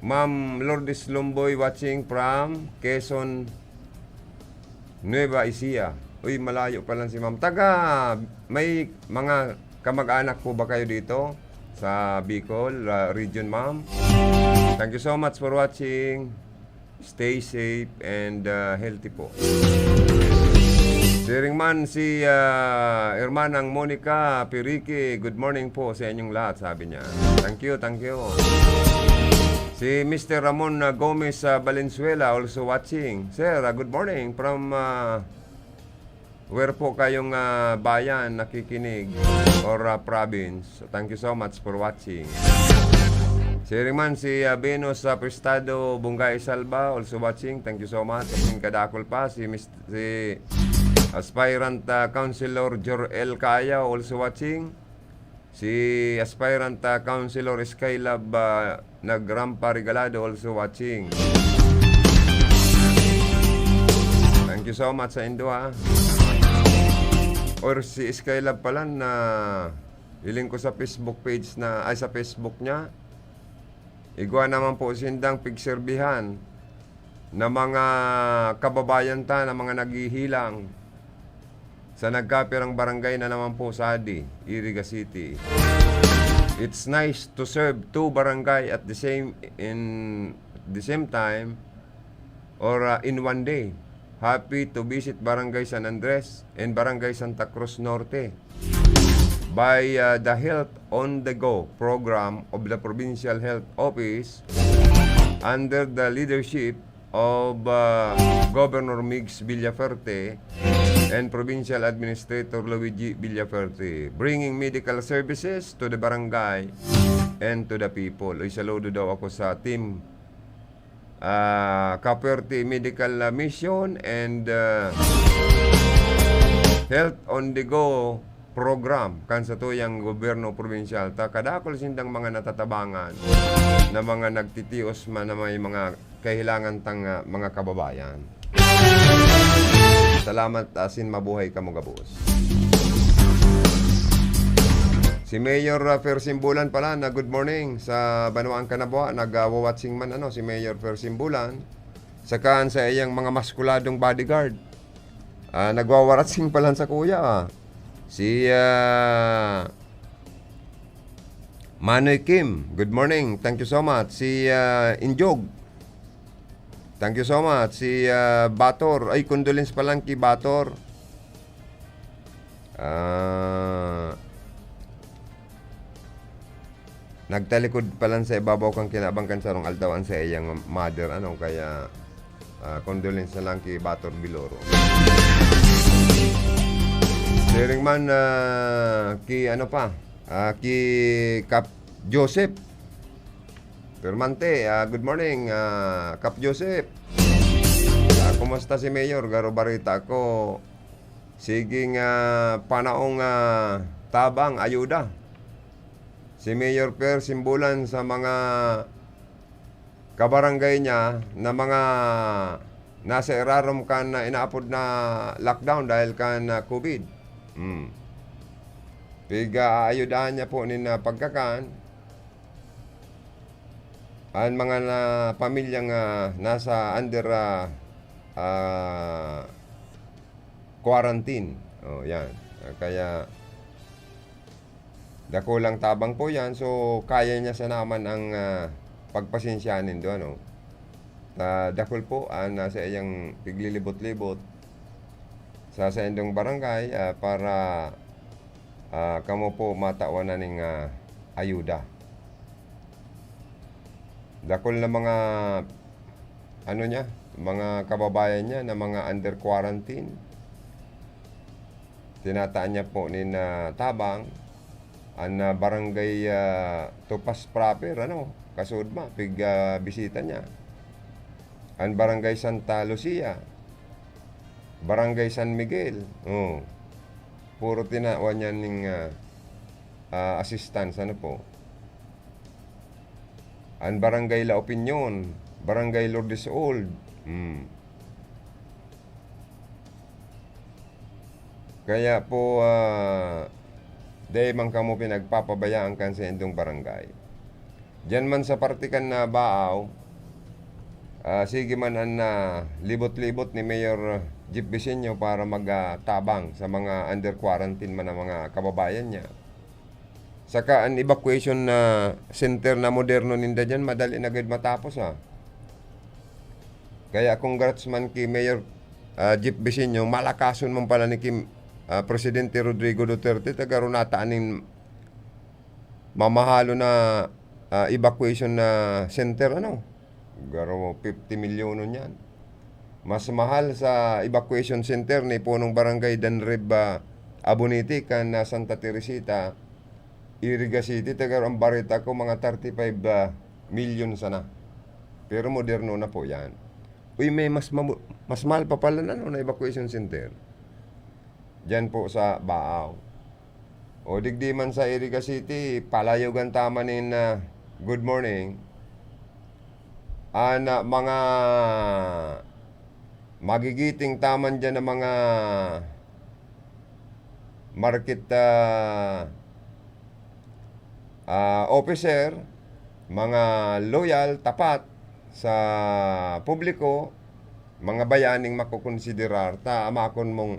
Ma'am Lourdes Lumboy watching from Quezon, Nueva Ecija. Uy, malayo pa lang si ma'am. Taga, may mga kamag-anak po ba kayo dito? sa Bicol, ah, region, ma'am. Thank you so much for watching. Stay safe and, ah, healthy po. Siring man si, ah, Hermanang Monica Pirique, "Good morning po sa inyong lahat," sabi niya. Thank you, thank you. Si Mister Ramon, ah, Gomez, ah, Valenzuela, also watching. "Sir, ah, good morning from, ah, where po kayong, ah, bayan nakikinig or, ah, province? Thank you so much for watching." Siring man si, ah, Venus, ah, Prestado, Bungay Salva, also watching. Thank you so much. Asin kadakul pa, si Mis-, si aspirant, ah, Councilor Jor-El Caya, also watching. Si aspirant, ah, Councilor Skylab, ah, Nagrampa Regalado, also watching. Thank you so much sa indo, ha. Or si Skylab pala na hiling ko sa Facebook page na, ay, sa Facebook niya. Igwa naman po sindang pigserbihan na mga kababayan ta na mga naghihilang sa nagkapirang barangay na naman po sa Adi, Iriga City. It's nice to serve two barangay at the same, in the same time or, uh, in one day. Happy to visit Barangay San Andres and Barangay Santa Cruz Norte by, uh, the Health on the Go program of the Provincial Health Office under the leadership of, uh, Governor Migs Villaferte and Provincial Administrator Luigi Villaferte, bringing medical services to the barangay and to the people. Uy, saludo daw ako sa team, ah, Kapuerte Medical, ah, Mission and, ah, Health on the Go program kan satuyang gobyerno probinsyal ta kadakul sindang mga natatabangan na mga nagtitios man na may mga kahilangan tang, ah, mga kababayan. Salamat, asin mabuhay kamo gabos. Si Mayor, ah, Fer Simbulan pala na good morning sa Banwaan Kanabua, nag, ah, wa-watching man, ano, si Mayor Fer Simbulan. Saka an saiyang mga maskuladong bodyguard. Ah, nagwawaratsing pa lang sa kuya, ah. Si, ah, Manoy Kim, good morning. Thank you so much. Si, ah, Injog, thank you so much. Si, ah, Bator, ay, condolence pa lang ki Bator. Ah, nagtalikod pa lang sa ibabaw kan kinaban kan sarong aldaw an saiyang mother, ano, kaya, ah, condolence na lang ki Bator Biloro. Siring man, ah, ki ano pa, ah, ki Kap Joseph Permante, ah, good morning, ah, Kap Joseph. Ah, kumusta si Mayor? Garo barita ko, sige nga panaong, ah, tabang, ayuda si Mayor Per Simbulan sa mga kabarangay niya na mga nasa irarom kan, ah, inaapod na lockdown dahil kan, ah, COVID. Hmm. Piga-aayudahan niya po nin, ah, pagkakan an mga na, pamilyang, ah, nasa under, ah, ah, quarantine. Oh, yan. Ah, kaya dakulang tabang po yan. So, kaya niya sana man ang, ah, pagpasensyahan nindo, ano. Ta dakul po an, ah, saiyang piglilibot-libot sa saindong barangay, ah, para, ah, kamo po matawan na ning, ah, ayuda. Dakul na mga, ano niya, mga kababayan niya na mga under quarantine. Tinataan niya po nin, ah, tabang. An, ah, barangay, ah, Topas proper, ano, kasuodma, pig, ah, bisita niya. An barangay Santa Lucia, barangay San Miguel, oh. Puro tinawan niya ning, ah, ah, assistance, ano po. An barangay La Opinion, barangay Lourdes Old. Hmm. Kaya po, ah, dai man kamo pinagpapabayaan kan saindong barangay. Diyan man sa parte kan, ah, Baao, ah, sige man an, ah, libot-libot ni Mayor Jeff Vicenio para mag, ah, tabang sa mga under quarantine man na mga kababayan niya. Saka an evacuation na center na moderno ninda diyan, madali na gad matapos, ah. Kaya congrats man ki Mayor, ah, Jeff Vicenio, malakason man pala ni ki, ah, Presidente Rodrigo Duterte, ta garo nataan nin mamahalo na, ah, evacuation na center, ano? Garo fifty milyonon yan. Mas mahal sa evacuation center ni punong barangay Danreb, ah, Abonite kan, ah, Santa Teresita, Iriga City, ta garo ang bareta ko, mga thirty-five, ah, milyon sana. Pero moderno na po yan. Uy, may mas mamu-, mas mahal pa pala na, no, na evacuation center. Diyan po sa Baao. O digdi man sa Iriga City, palayogan ta man nin, ah, good morning. An, ah, mga magigiting ta man diyan na mga market, ah, ah, officer, mga loyal, tapat sa publiko, mga bayaning makokonsiderar ta, amakon mong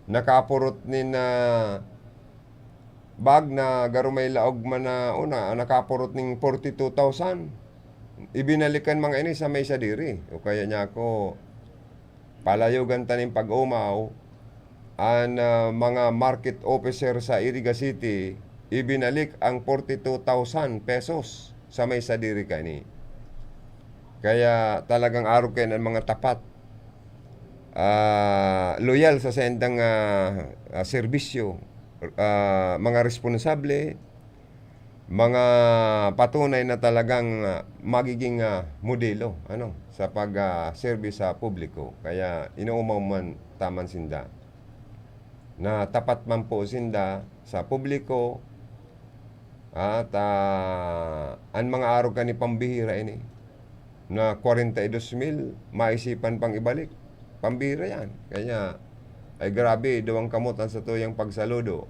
nakapurot nin, ah, bag na garo may laog man na, o na, nakapurot ning forty-two thousand. Ibinalik kan mga ini sa may sadiri. O kaya niya ako, palayogan ta nin pag-omaw, an, ah, mga market officer sa Iriga City, ibinalik ang forty-two thousand pesos sa may sadiri kani. Kaya talagang arog kayo ng mga tapat, ah, loyal sa sendang, ah, ah, serbisyo, ah, mga responsable, mga patunay na talagang, ah, magiging, ah, modelo, ano, sa pag, ah, serbi sa publiko. Kaya inuumaw man ta man sinda na tapat man po sinda sa publiko, at, ah, an mga arog kan ni pambihira ini na kwarenta y dos mil, maisipan pang ibalik. Pambihira yan. Kaya, ay grabe, duwang kamot ang satuyang pagsaludo.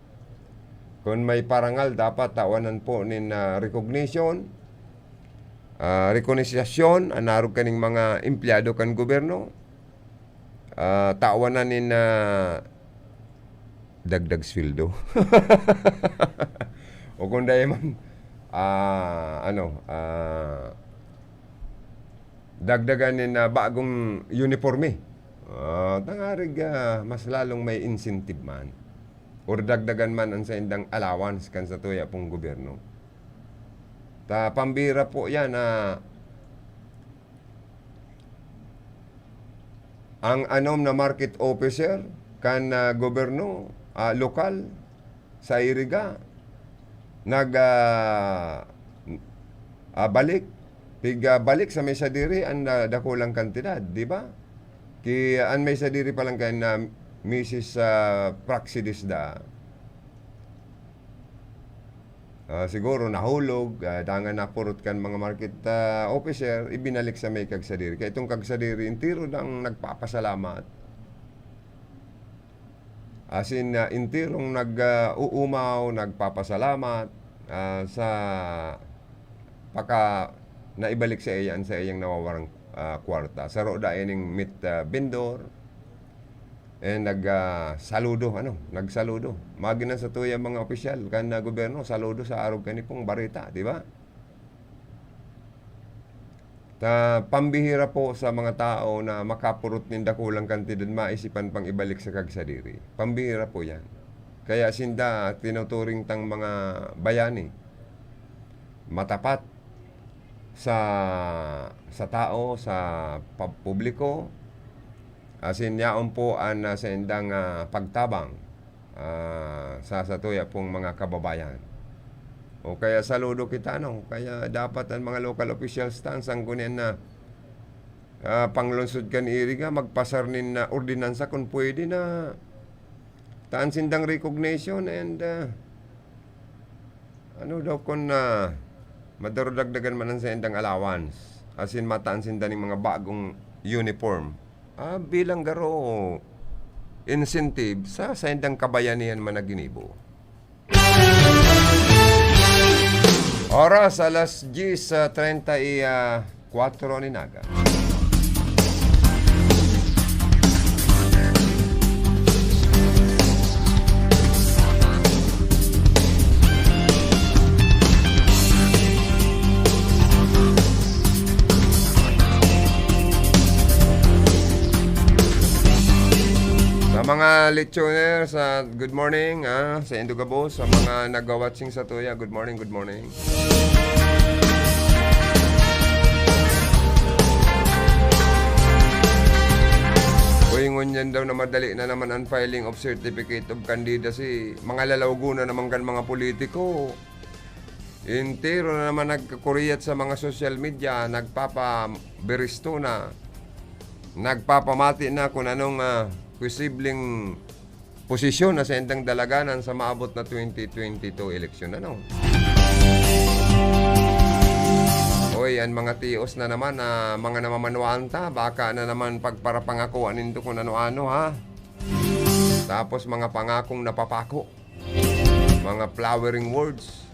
Kung may parangal, dapat tawanan po nin, ah, recognition, ah, rekonisasyon, an arog kaning mga empleyado kan gobyerno. Ah, tawanan nin, ah, dagdag sweldo. O kung dai man, ah, ano, ah, dagdagan nin, ah, bagong uniporme. Ah, tangarig, ah, mas lalong may incentive man. Or dagdagan man ang saindang allowance kan satuya pong gobyerno. Ta pambira po yan na ang anom na market officer kan, ah, gobyerno, ah, lokal sa Iriga, nag, ah, ah, balik, pig, ah, balik sa may sadiri an, ah, dakulang kantidad, di ba? Ki, an may sadiri pa lang kan, ah, Misis, ah, Praxidis da. Ah, siguro nahulog, ah, dangan napurot kan mga market, ah, officer, ibinalik sa may kagsadiri. Kaya itong kagsadiri, entero dang nagpapasalamat. As in, ah, enterong nag, ah, uumaw, nagpapasalamat, ah, sa paka naibalik sa iya an saiyang nawawarang, ah, kwarta. Saro da ining meat, ah, vendor. Eh, nag, ah, saludo, ano, nagsaludo. Maagi na sa tuyang mga opisyal kan, ah, gobyerno, saludo sa arog kani pong bareta, di ba? Ta pambihira po sa mga tao na makapurot nin dakulang kantidad, maisipan pang ibalik sa kagsadiri. Pambihira po yan. Kaya sinda tinuturing tang mga bayani, matapat sa, sa tao, sa pab-, publiko. As in, yaon po an, ah, saindang, ah, pagtabang, ah, sa satuya pong mga kababayan. O kaya saludo kita, no? Kaya dapat ang mga local officials ta, ang sanggunian na, ah, panglungsod kan Iriga, magpasar nin, ah, ordinansa kung pwede na taan sindang recognition and, ah, ano daw kun, ah, madarudagdagan man ang saindang allowance, as in, mataan sinda ning mga bagong uniform. Ah, bilang garo incentive sa saindang kabayanihan man na ginibo. Oras, alas diyes, ah, treinta y cuatro nin aga. Mga lichoners, ah, good morning, ah, sa indo gabos, sa mga nagwa-watching sa tuya, good morning, good morning. Uy, ngunyan daw na madali na naman ang filing of certificate of candidacy. Mga lalawgo na naman kan mga politiko. Entero na naman nagkakuriyat sa mga social media, nagpapabiristo na, nagpapamati na kung anong, ah, posibleng posisyon na saindang dalaganan sa maabot na twenty twenty-two eleksyon, ano? Hoy, an mga tios na naman, ah, mga namamanwaan ta, baka na naman pagparapangakoan nindo kung ano-ano, ha? Tapos mga pangakong napapako, mga flowering words,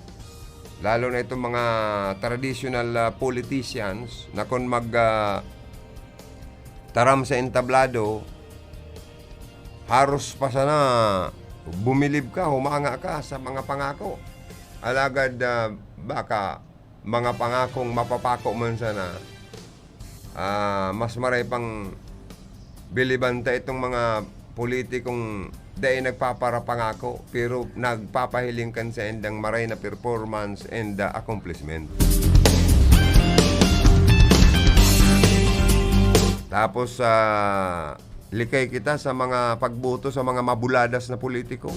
lalo na itong mga traditional, ah, politicians na kun mag, ah, taram sa entablado, haros pa sana bumilib ka, humanga ka sa mga pangako. Alagad, ah, baka mga pangakong mapapako man sana, ah, mas maray pang biliban ta itong mga politikong dai nagpaparapangako, pero nagpapahiling kan saindang maray na performance and, ah, accomplishment. Tapos, ah, likay kita sa mga pagboto sa mga mabuladas na politiko.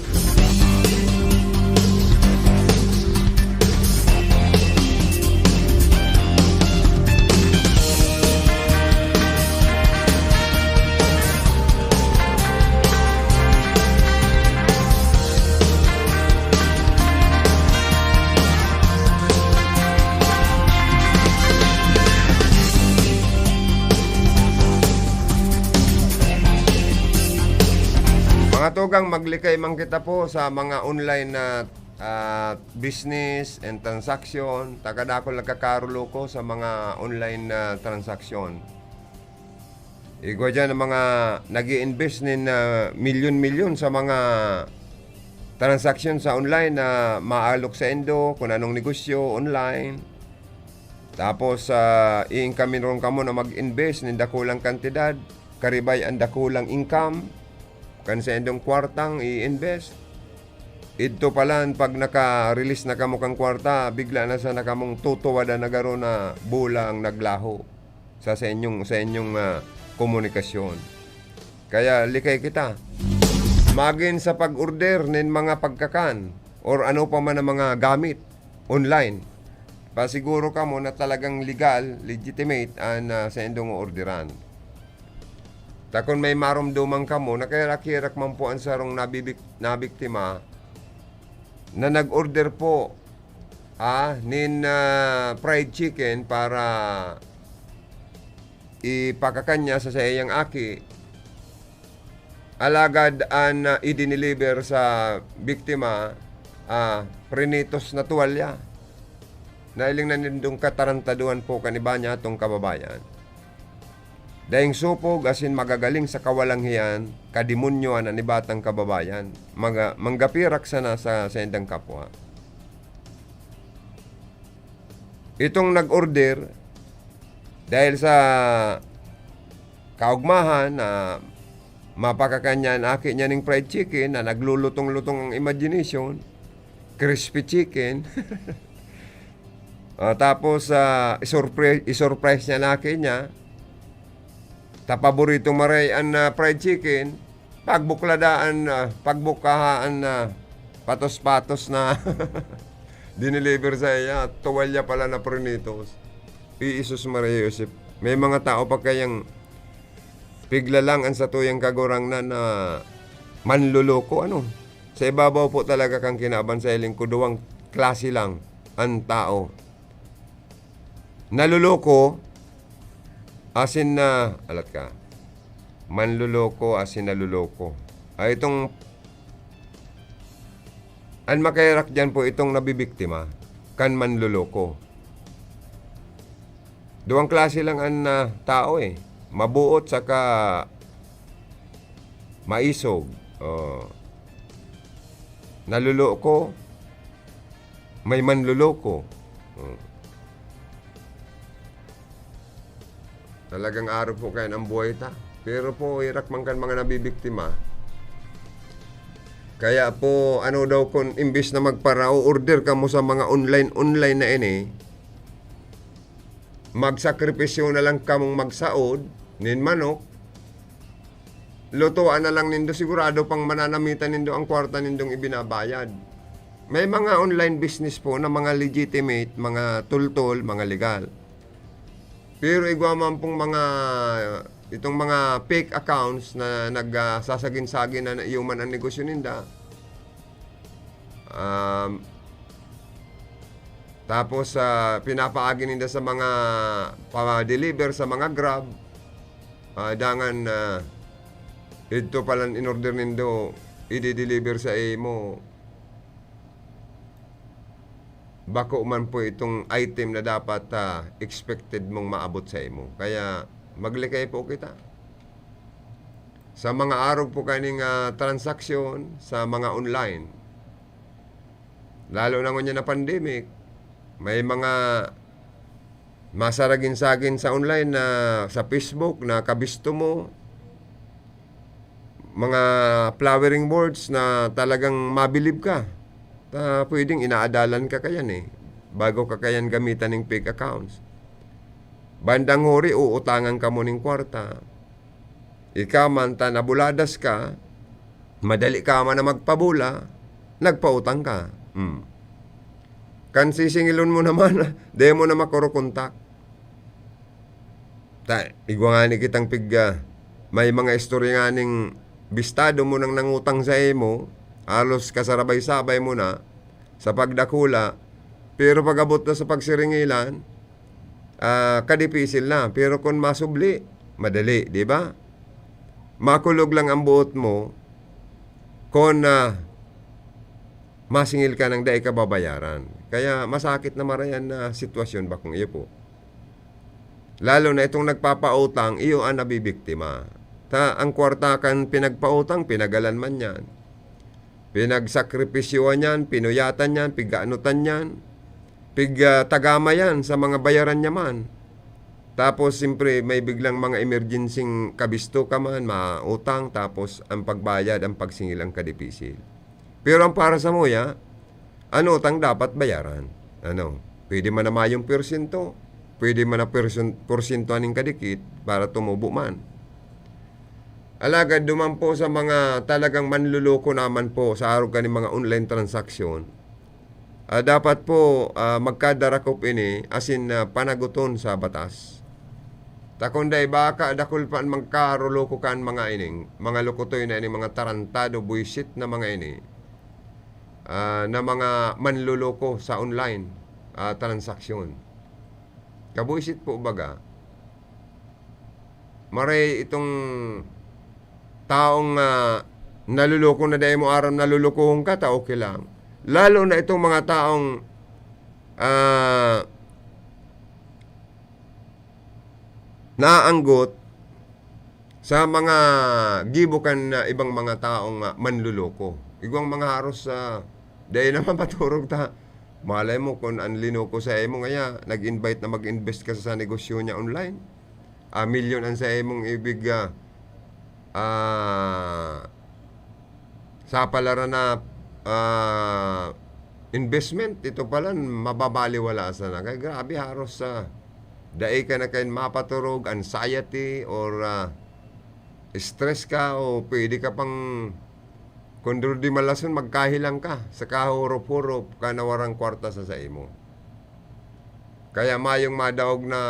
Mga tugang, maglikay man kita po sa mga online na, ah, business and transaction. Takadakol nagkakaruloko sa mga online na transaksyon. Igwa dyan ang mga nag-i-invest nin, ah, milyon-milyon sa mga transaksyon sa online na maalok saindo, kung anong negosyo online. Tapos, ah, i-income ron kamo na mag-invest nin dakulang kantidad, karibay an dakulang income, kan saindong kwartang i-invest. Idto palan, pag naka-release na kamo kan kwarta, bigla na sana kamong tutuwadan na garo na bola ang naglaho sa, sa inyong, sa inyong, ah, komunikasyon. Kaya likay kita. Magin sa pag-order nin mga pagkakan or ano pa man ang mga gamit online, pasiguro kamo na talagang legal, legitimate an, ah, saindong orderan. Ta kun may maromdoman kamo, nakaherak-herak man po an sarong nabibik-, nabiktima na nag-order po, ah, nin, ah, fried chicken para ipakakan niya sa saiyang aki. Alagad an, ah, idineliver sa biktima, ah, prinitos na tuwalya. Nailing na nindong katarantaduhan po kan iba niyatong kababayan. Daing supog asin magagaling sa kawalang hiyan, kademonyoan an iba tang kababayan. Maga-, manggapirak sana sa saindang kapwa. Itong nag-order, dahil sa kaugmahan na mapakakan niya an aki niya ning fried chicken na naglulutong-lutong ang imagination, crispy chicken. Ah, tapos, ah, isurpre-, isurprise niya an aki niya. Ta paboritong maray an, ah, fried chicken. Pagbukladaan na, pagbukahaan na, patos-patos na dineliver saiya, tuwalya pala na prinitos. Iisus Maria Joseph. May mga tao pa kayang piglalang an satuyang Kagurangnan na manloloko, ano? Sa ibabaw po talaga kan kinaban sa hiling ko, duwang klase lang an tao. Naloloko, asin na, alat ka. Manloloko, asin naloloko. Ah, itong, an makaherak diyan po, itong nabibiktima, kan manloloko. Duwang klase lang an, ah, tao, eh. Mabuot saka maisog. Oh. Naloloko, may manloloko. Oh. Talagang arog po kaya ang buhay ta. Pero po, herak man kan mga nabibiktima, Kaya po, ano daw kun imbis na magpara-o-order kamo sa mga online-online na ini, magsakripisyo na lang kamong magsaod nin manok, lutoan na lang nindo, sigurado pang mananamitan nindo ang kwarta nindong ibinabayad. May mga online business po na mga legitimate, mga tultol, mga legal. Pero igwa man pong mga, itong mga fake accounts na nag, ah, sasagin-sagin na, na iyo man ang negosyo ninda. Um, tapos, ah, pinapaagi ninda sa mga pa-deliver sa mga Grab. Ah, dangan, ah, idto palan in-order nindo, i-deliver sa imo. Bako man po itong item na dapat, ah, expected mong maabot sa imo. Kaya maglikay po kita. Sa mga arog po kaning, ah, transaksyon sa mga online, lalo na ngunyan na pandemic, may mga masaragin-sagin sa online na sa Facebook na kabisto mo, mga flowering words na talagang mabilib ka. Ta, pwedeng inaadalan ka kayan eh, bago ka kayan gamitan ning fake accounts. Bandang huri, uutangan ka mo ning kwarta. Ika man, ta nabuladas ka, madali ka man na magpabula, nagpautang ka. Hmm. Kan sisingilon mo naman, di mo na makurokontak. Ta, igwa ngani kitang pig, ah, may mga istorya nganing bistado mo nang nangutang sa imo, halos kasarabay-sabay mo na sa pagdakula, pero pag-abot na sa pagsiringilan, ah, kadipisil na. Pero kun masubli, madali, di ba? Makulog lang ang buot mo kun, ah, masingil ka nang dai ka babayaran. Kaya masakit na marayan na sitwasyon ba kung iyo po. Lalo na itong nagpapautang, iyo ang nabibiktima. Ta, ang kwarta kan pinagpautang, pinagalan man yan. Pinagsakripisyohan yan, pinuyatan yan, pigkaanutan yan, pig, ah, tagama yan sa mga bayaran niya man. Tapos, siyempre, may biglang mga emergency kabisto ka man, mautang, tapos ang pagbayad, ang pagsingil ang kadipisil. Pero ang para sa muya, ano utang dapat bayaran? Ano? Pwede man na mayong porsyento, pwede man na porsyento aning kadikit para tumubo man. Alagad duman po sa mga talagang manluloko naman po sa arog kaning mga online transaksyon, ah, dapat po, ah, magkadarakop ini asin, ah, panagoton sa batas. Ta kun dai, baka dakul pa an magkaroloko kan mga ining, mga lokotoy na ining, mga tarantado, buisit na mga ini, ah, na mga manloloko sa online, ah, transaksyon. Kabuisit po baga. Maray itong taong, ah, naloloko na dai mo aram na lolokohon ka, ta okay lang. Lalo na itong mga taong, ah, naanggot sa mga gibo kan, ah, ibang mga taong, ah, manloloko. Igwang mga haros, ah, dai na mapaturog ta. Malay mo kun an linoko sa imo ngaya, nag-invite na mag-invest ka sa negosyo niya online. Ah, milyon an saimong ibig, ah, ah, sa palaran na, ah, investment, ito pala, mababaliwala sana. Kaya grabe, haros, ah, dai ka na kain mapaturog, anxiety, or, ah, stress ka, o pwede ka pang, kung di malason, magkahilang ka sa kahurop-hurop ka na warang kwarta sa saimo. Kaya mayong madaog na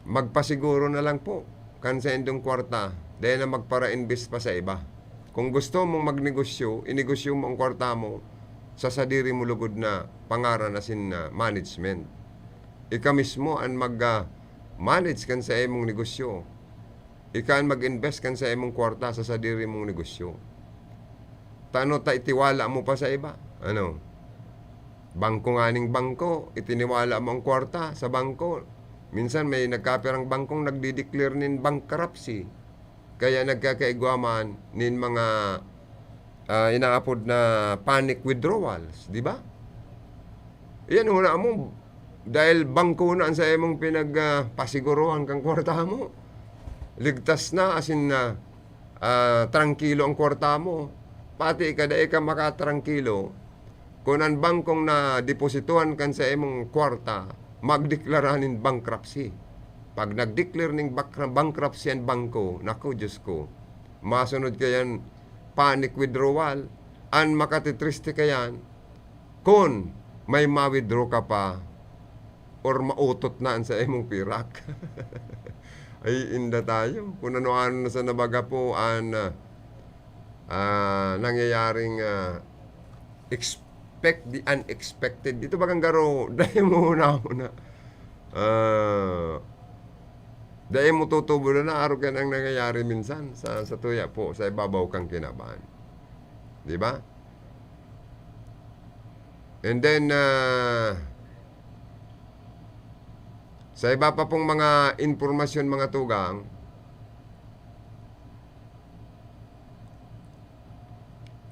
magpasiguro na lang po kan saindong kwarta, dai na magpara-invest pa sa iba. Kung gusto mong magnegosyo, inegosyo mo ang kwarta mo sa sadiri mo lugod na pangaran asin na management. Ika mismo an mag, ah, manage kan sa imong negosyo. Ika an mag-invest kan sa imong kwarta sa sadiri mong negosyo. Tano ta itiwala mo pa sa iba? Ano? Bangko nganing bangko, itiniwala mo ang kwarta sa bangko. Minsan may nagkapirang bangkong nagdi-declare nin bankruptcy. Kaya nagkakaigwa man nin mga, ah, inaapod na panic withdrawals, di ba? Iyan, huna mo, dahil bangko na an sa imong pinag, ah, pasiguruhan kang kwarta mo. Ligtas na, asin na, ah, trangkilo ang kwarta mo. Pati ika, dai ka makatrangkilo kun an bangkong nadeposituhan kan sa imong kwarta magdeklara nin bankruptcy. Pag nag-declare ning bakra-, bankruptcy an bangko, naku, Diyos ko, masunod ka yan, panic withdrawal. An makatitriste ka yan, kun may ma-withdraw ka pa or mautot na an sa imong pirak. Ay, inda tayo. Kung ano-ano na sa nabaga po an, ah, ah, nangyayaring, ah, expect the unexpected. Ito bagang garo, dai mo hunahuna. Ah, dai mo tutubo na naarog yan ang nangyayari minsan sa, sa tuya po, sa ibabaw kang kinaban. Di ba? And then, ah, sa iba pa pong mga impormasyon, mga tugang,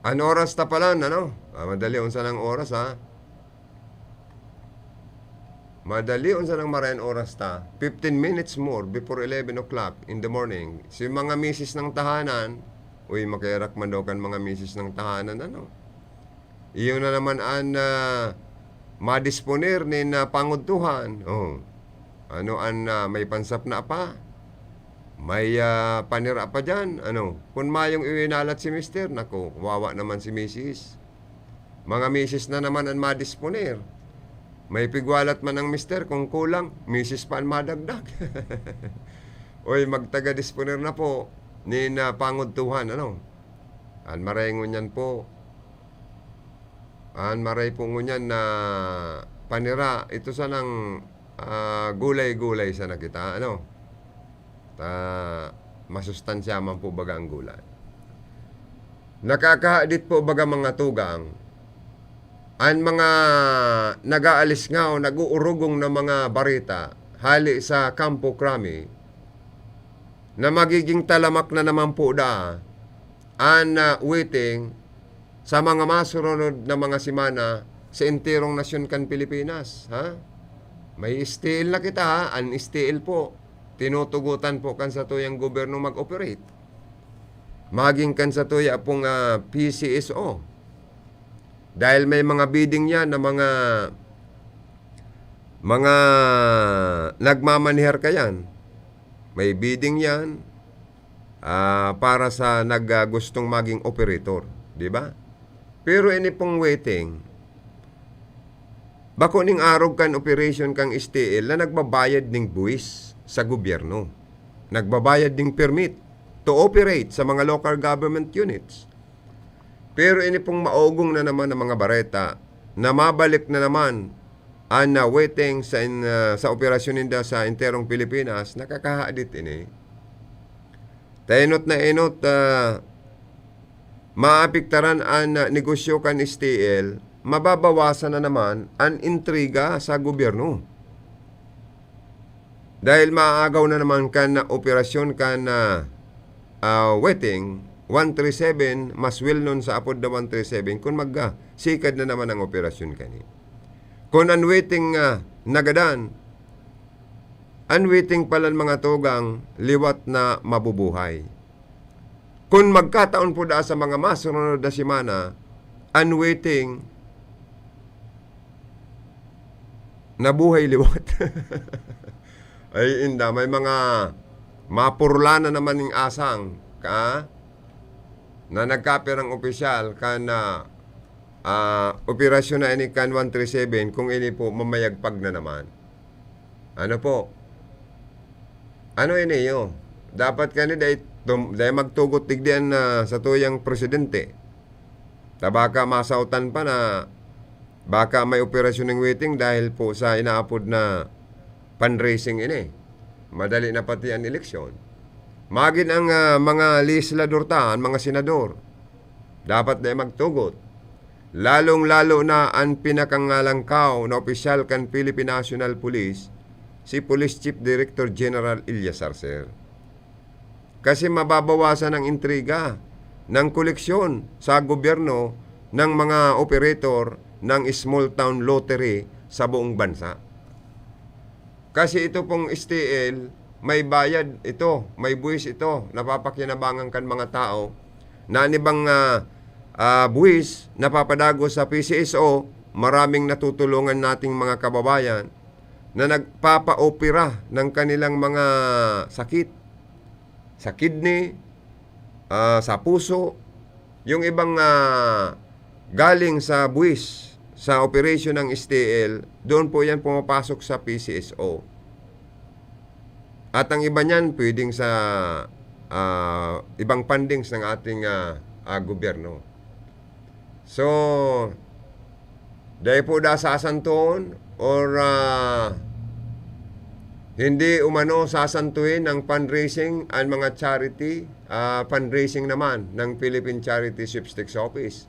an oras ta palan, ano? Ah, madali unsa nang oras, ha? Madali unsa nang marayan oras ta. Fifteen minutes more before eleven o'clock in the morning. Si mga misis ng tahanan, uy, makiarak man daw kan mga misis ng tahanan, ano? Iyo na naman an, ah, madisponer nin, ah, pangudtuhan. Oh. Ano an, ah, may pansapna pa? May, ah, panira pa diyan? Ano? Kun mayong iwinalat si mister, naku, kawawa naman si misis. Mga misis na naman an madisponer. May pigwalat man ang mister, kung kulang, misis pa an madagdag. Oy, magtaga-disponer na po nin, ah, pangudtuhan, ano? An maray ngunyan po, an maray po ngunyan na panira, ito sanang, ah, gulay-gulay sana kita, ano? Ta, masustansya man po baga ang gulay. Nakakahadit po baga, mga tugang, an mga nag-aalis nga o nag-uurugong na mga bareta hali sa Kampo Crame na magiging talamak na naman po da an, ah, waiting sa mga masurunod na mga semana sa enterong nasyon kan Pilipinas, ha? May S T L na kita, ha? An S T L po, tinutugutan po kan satuyang gobyerno mag-operate. Maging kan satuya pong, ah, P C S O. Dahil may mga bidding yan na mga, mga nagmamanihar kayan. May bidding yan, ah, para sa nag, ah, gustong maging operator, di ba? Pero ini pong waiting, bako ning arog kan operation kang S T L na nagbabayad ning buwis sa gobyerno. Nagbabayad ning permit to operate sa mga local government units. Pero ini pong maugong na naman na mga bareta na mabalik na naman an, ah, waiting sa in, ah, sa operasyon ninda sa enterong Pilipinas, nakakahadit ini. Ta enot na enot, ah, maapektaran an, ah, negosyo kan S T L, mababawasan na naman an intriga sa gobyerno. Dahil maagaw na naman kan operasyon kan, ah, ah, waiting, one three seven, mas well known sa apod na one three seven, kun mag, ah, sikad na naman ang operasyon kani. Kun an waiting, ah, nagadan, an waiting palan, mga tugang, liwat na mabubuhay. Kun magkataon po daa sa mga masunod na semana, an waiting nabuhay liwat. Ay, inda, may mga mapurla na naman ning asang, ka, na nagkapirang opisyal, ka na, ah, operasyon na ini kan one three seven, kung ini po mamayagpag na naman. Ano po? Ano ini, oh? Dapat kani dai tum-, dai magtugot digdi an, ah, satuyang presidente. Ta baka masautan pa na baka may operasyon ning waiting dahil po sa inaapod na fundraising ini. Madali na pati an eleksyon. Magin ang, ah, mga legislador ta, an mga senador. Dapat dai magtugot. Lalong-lalo na an pinakangalangkaw na opisyal kan Philippine National Police, si Police Chief Director General Elias Arcel. Kasi mababawasan ang intriga ng koleksyon sa gobyerno ng mga operator ng small town lottery sa buong bansa. Kasi ito pong S T L, may bayad ito, may buwis ito, napapakinabangan kan mga tao na ni bang, ah, ah, buwis napapadago sa P C S O, maraming natutulungan nating mga kababayan na nagpapaopera ng kanilang mga sakit, sa kidney, ah, sa puso, yung ibang, ah, galing sa buwis, sa operasyon ng S T L, doon po yan pumapasok sa P C S O. At ang iba niyan, pwedeng sa, ah, ibang fundings ng ating, ah, ah, gobyerno. So, dai po da sasantuhon or, ah, hindi umano sasantuhin ng fundraising ang mga charity, ah, fundraising naman ng Philippine Charity Sweepstakes Office,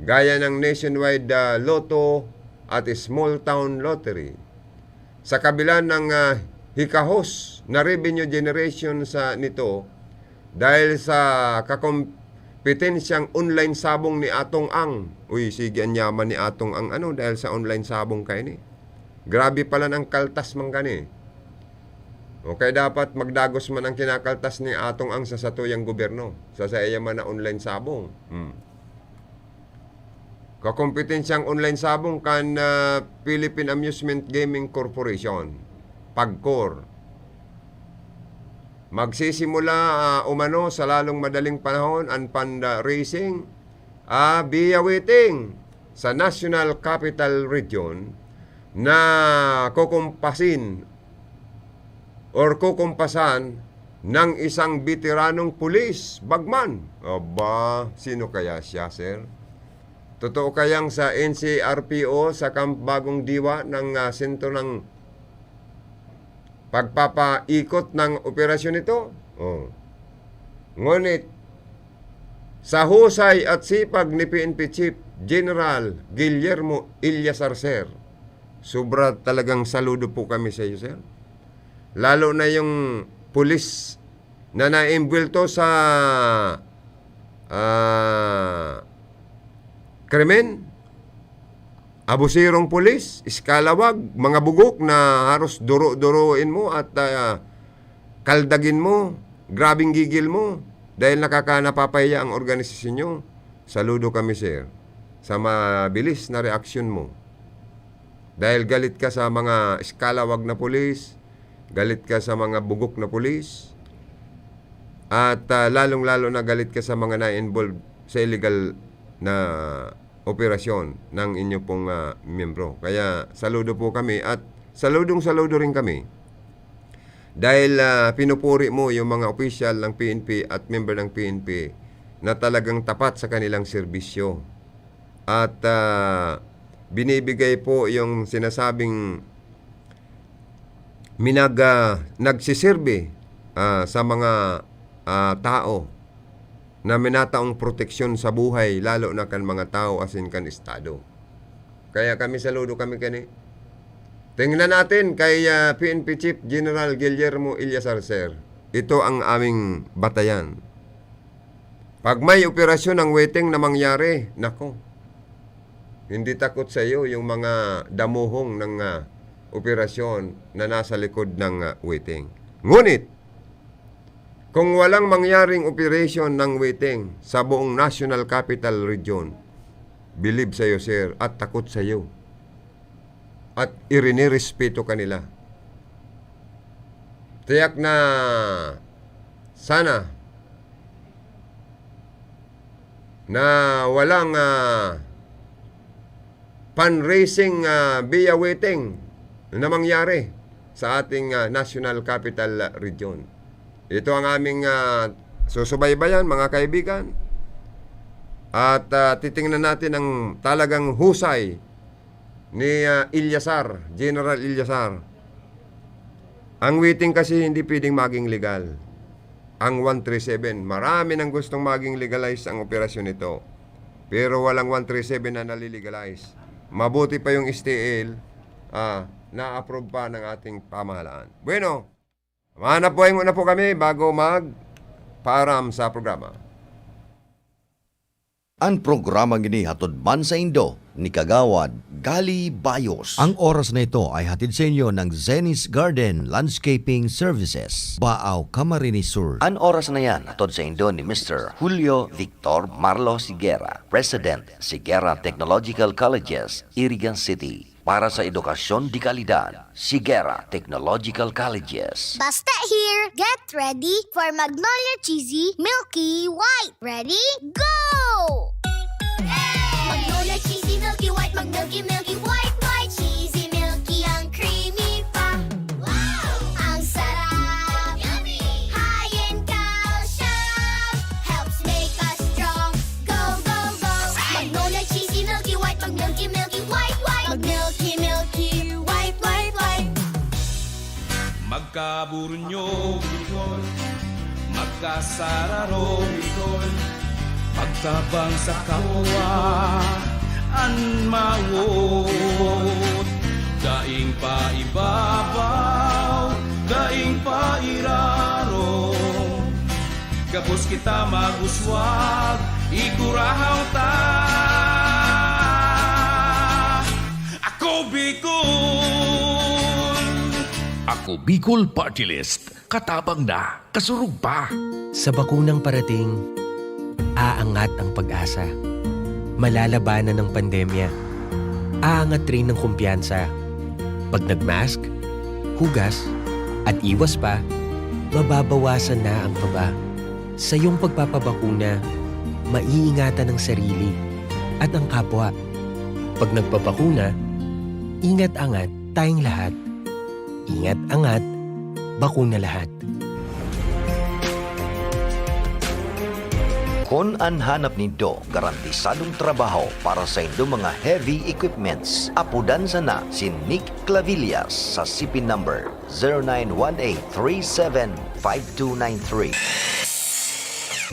gaya ng Nationwide, ah, Lotto at Small Town Lottery. Sa kabila ng, ah, hikahos na revenue generation sa nito dahil sa kakompetensyang online sabong ni Atong Ang. Uy, sige, an yaman ni Atong Ang ano, dahil sa online sabong kaini. Grabe pala ng kaltas man kani. O kaya dapat magdagos man ang kinakaltas ni Atong Ang sa satuyang gobyerno, sa saiya man na online sabong. Hmm. Kakompetensyang online sabong kan, ah, Philippine Amusement Gaming Corporation, PAGCOR. Magsisimula, ah, umano sa lalong madaling panahon an fundraising, ah, via waiting sa National Capital Region na kukumpasin or kukumpasan ng isang beteranong pulis, bagman. Aba, sino kaya siya, sir? Totoo kayang sa N C R P O sa Camp Bagong Diwa ng, ah, sentro ng pagpapaikot ng operasyon ito? Oh. Ngunit, sa husay at sipag ni P N P Chief General Guillermo Eleazar, sir, sobra talagang saludo po kami sa iyo, sir. Lalo na yung pulis na naimbwelto sa, ah, krimen, abusirong pulis, iskalawag, mga bugok na haros duro-duroin mo at, ah, kaldagin mo, grabing gigil mo, dahil nakaka-, napapahiya ang organisasyon nyo. Saludo kami, sir, sa mabilis na reaksyon mo. Dahil galit ka sa mga iskalawag na pulis, galit ka sa mga bugok na pulis, at, ah, lalong-lalo na galit ka sa mga na-involve sa illegal na operasyon ng inyo pong, ah, miyembro. Kaya saludo po kami at saludong-saludo rin kami. Dahil, ah, pinupuri mo yung mga opisyal ng P N P at member ng P N P na talagang tapat sa kanilang serbisyo. At, ah, binibigay po yung sinasabing minag-, ah, nagsiserbi, ah, sa mga, ah, tao na minataong proteksyon sa buhay, lalo na kan mga tao asin kan Estado. Kaya kami, saludo kami kani. Tingnan natin kay, ah, P N P Chief General Guillermo Eleazar, sir. Ito ang aming batayan. Pag may operasyon ng weteng na mangyari, nako, hindi takot sa iyo yung mga damuhong ng, ah, operasyon na nasa likod ng, ah, weteng. Ngunit, kung walang mangyaring operasyon ng weteng sa buong National Capital Region, bilib sa iyo, sir, at takot sa iyo. At irinirespeto ka nila. Tiyak na sana na walang, ah, fundraising, ah, via weteng na mangyari sa ating, ah, National Capital Region. Ito ang aming, ah, susubaybayan, mga kaibigan. At, ah, titingnan natin ang talagang husay ni, ah, Eleazar, General Eleazar. Ang weteng kasi hindi pwedeng maging legal. Ang one three seven, marami nang gustong maging legalize ang operasyon nito. Pero walang one three seven na nalilegalize. Mabuti pa yung S T L, ah, na-approve pa ng ating pamahalaan. Bueno, mahanap buhay muna po kami bago magpaaram sa programa. An programang ini hatod man saindo ni Kagawad Gali Bayos. Ang oras na ito ay hatid sa inyo ng Zenith Garden Landscaping Services, Baao, Camarines Sur. An oras na yan hatod saindo ni Mister Julio Victor Marlo Siguera, President, Siguera Technological Colleges, Irigan City. Para sa edukasyon de kalidad, Siguera Technological Colleges. Basta here, get ready for Magnolia Cheesy Milky White. Ready? Go! Magnolia Cheesy Milky White, mag-milky, milky, white, white, cheesy, milky, ang creamy pa. Wow! Ang sarap! Yummy! High in calcium! Helps make us strong. Go, go, go! Magnolia Cheesy Milky White, mag-milky, milky, white, white. Mag-milky, milky, white, white, white. Magkaburunyo, Bicol. Magkasararo, Bicol. Pagtabang sa kapwa, an mawot. Daing pa ibabaw, daing pa iraro. Gabos kita mag-uswag, igurahaw ta. Ako Bicol! Ako Bicol Party List. Katabang na, kasurog pa. Sa bakunang parating, aangat ang pag-asa. Malalabanan ang pandemya. Aangat rin ang kumpiyansa. Pag nag-mask, hugas, at iwas pa, mababawasan na ang kaba. Sa iyong pagpapabakuna, maiingatan ang sarili at ang kapwa. Pag nagpabakuna, ingat-angat tayong lahat. Ingat-angat, bakuna lahat. Kun an hanap nindo garantisadong trabaho para saindo mga heavy equipments, apodan sana si Nick Clavillas sa C P number zero nine one eight three seven five two nine three.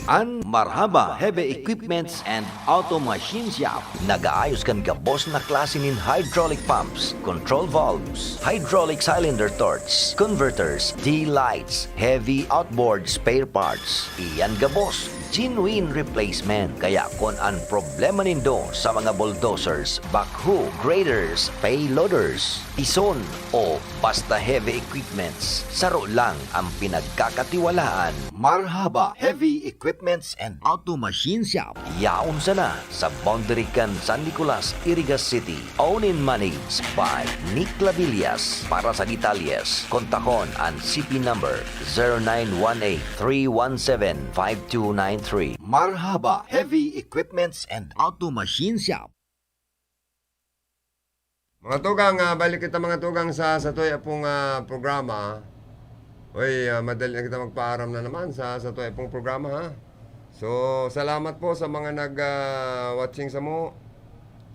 An Marhaba Heavy Equipments and Auto Machine Shop nag-aayos kan gabos na klase nin hydraulic pumps, control valves, hydraulic cylinder torch, converters, D-lights, heavy outboard spare parts. Iyan gabos, genuine replacement. Kaya kun an problema nindo sa mga bulldozers, backhoe, graders, payloaders, tison, o basta heavy equipments, saro lang ang pinagkakatiwalaan. Marhaba Heavy Equipments and Auto Machine Shop. Yaon sana sa boundary kan San Nicolas, Iriga City. Owned and managed by Nick Clavillas. Para sa detalyes, kontakon an C P number zero nine one eight three one seven five two nine three. Marhaba Heavy Equipments and Auto Machine Shop. Mga tugang, ah, balik kita, mga tugang, sa, sa tuya pong, ah, programa. Uy, ah, madali na kita magpaaram na naman sa, sa tuya pong programa, ha. So, salamat po sa mga nag, ah, watching sa mo,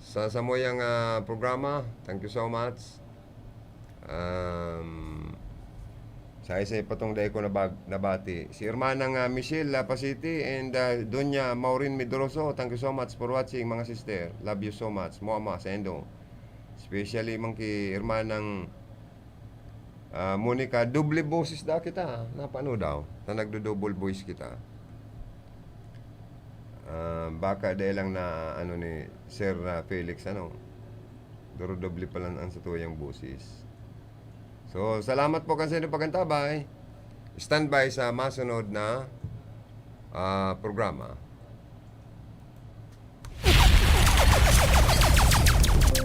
sa, sa mo yang, ah, programa. Thank you so much. Um, sa isa pa tong dai ko nabag-, nabati. Si Hermanang, ah, Michelle, ah, Pasiti, and, ah, Doña Maureen Medroso, thank you so much for watching, mga sister. Love you so much. Mo ama, sa Indo. Especially man ki Hermanang, ah, Monica, doble boses da kita, ah. Napano daw? Na nagdo-double voice kita. Ah, baka dai lang na, ano, ni Sir, ah, Felix, ano, duro-doble pa lang ang satuyang boses. So, salamat po kan sa inyong pag-antabay. Standby sa masunod na, ah, programa.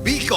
Bicol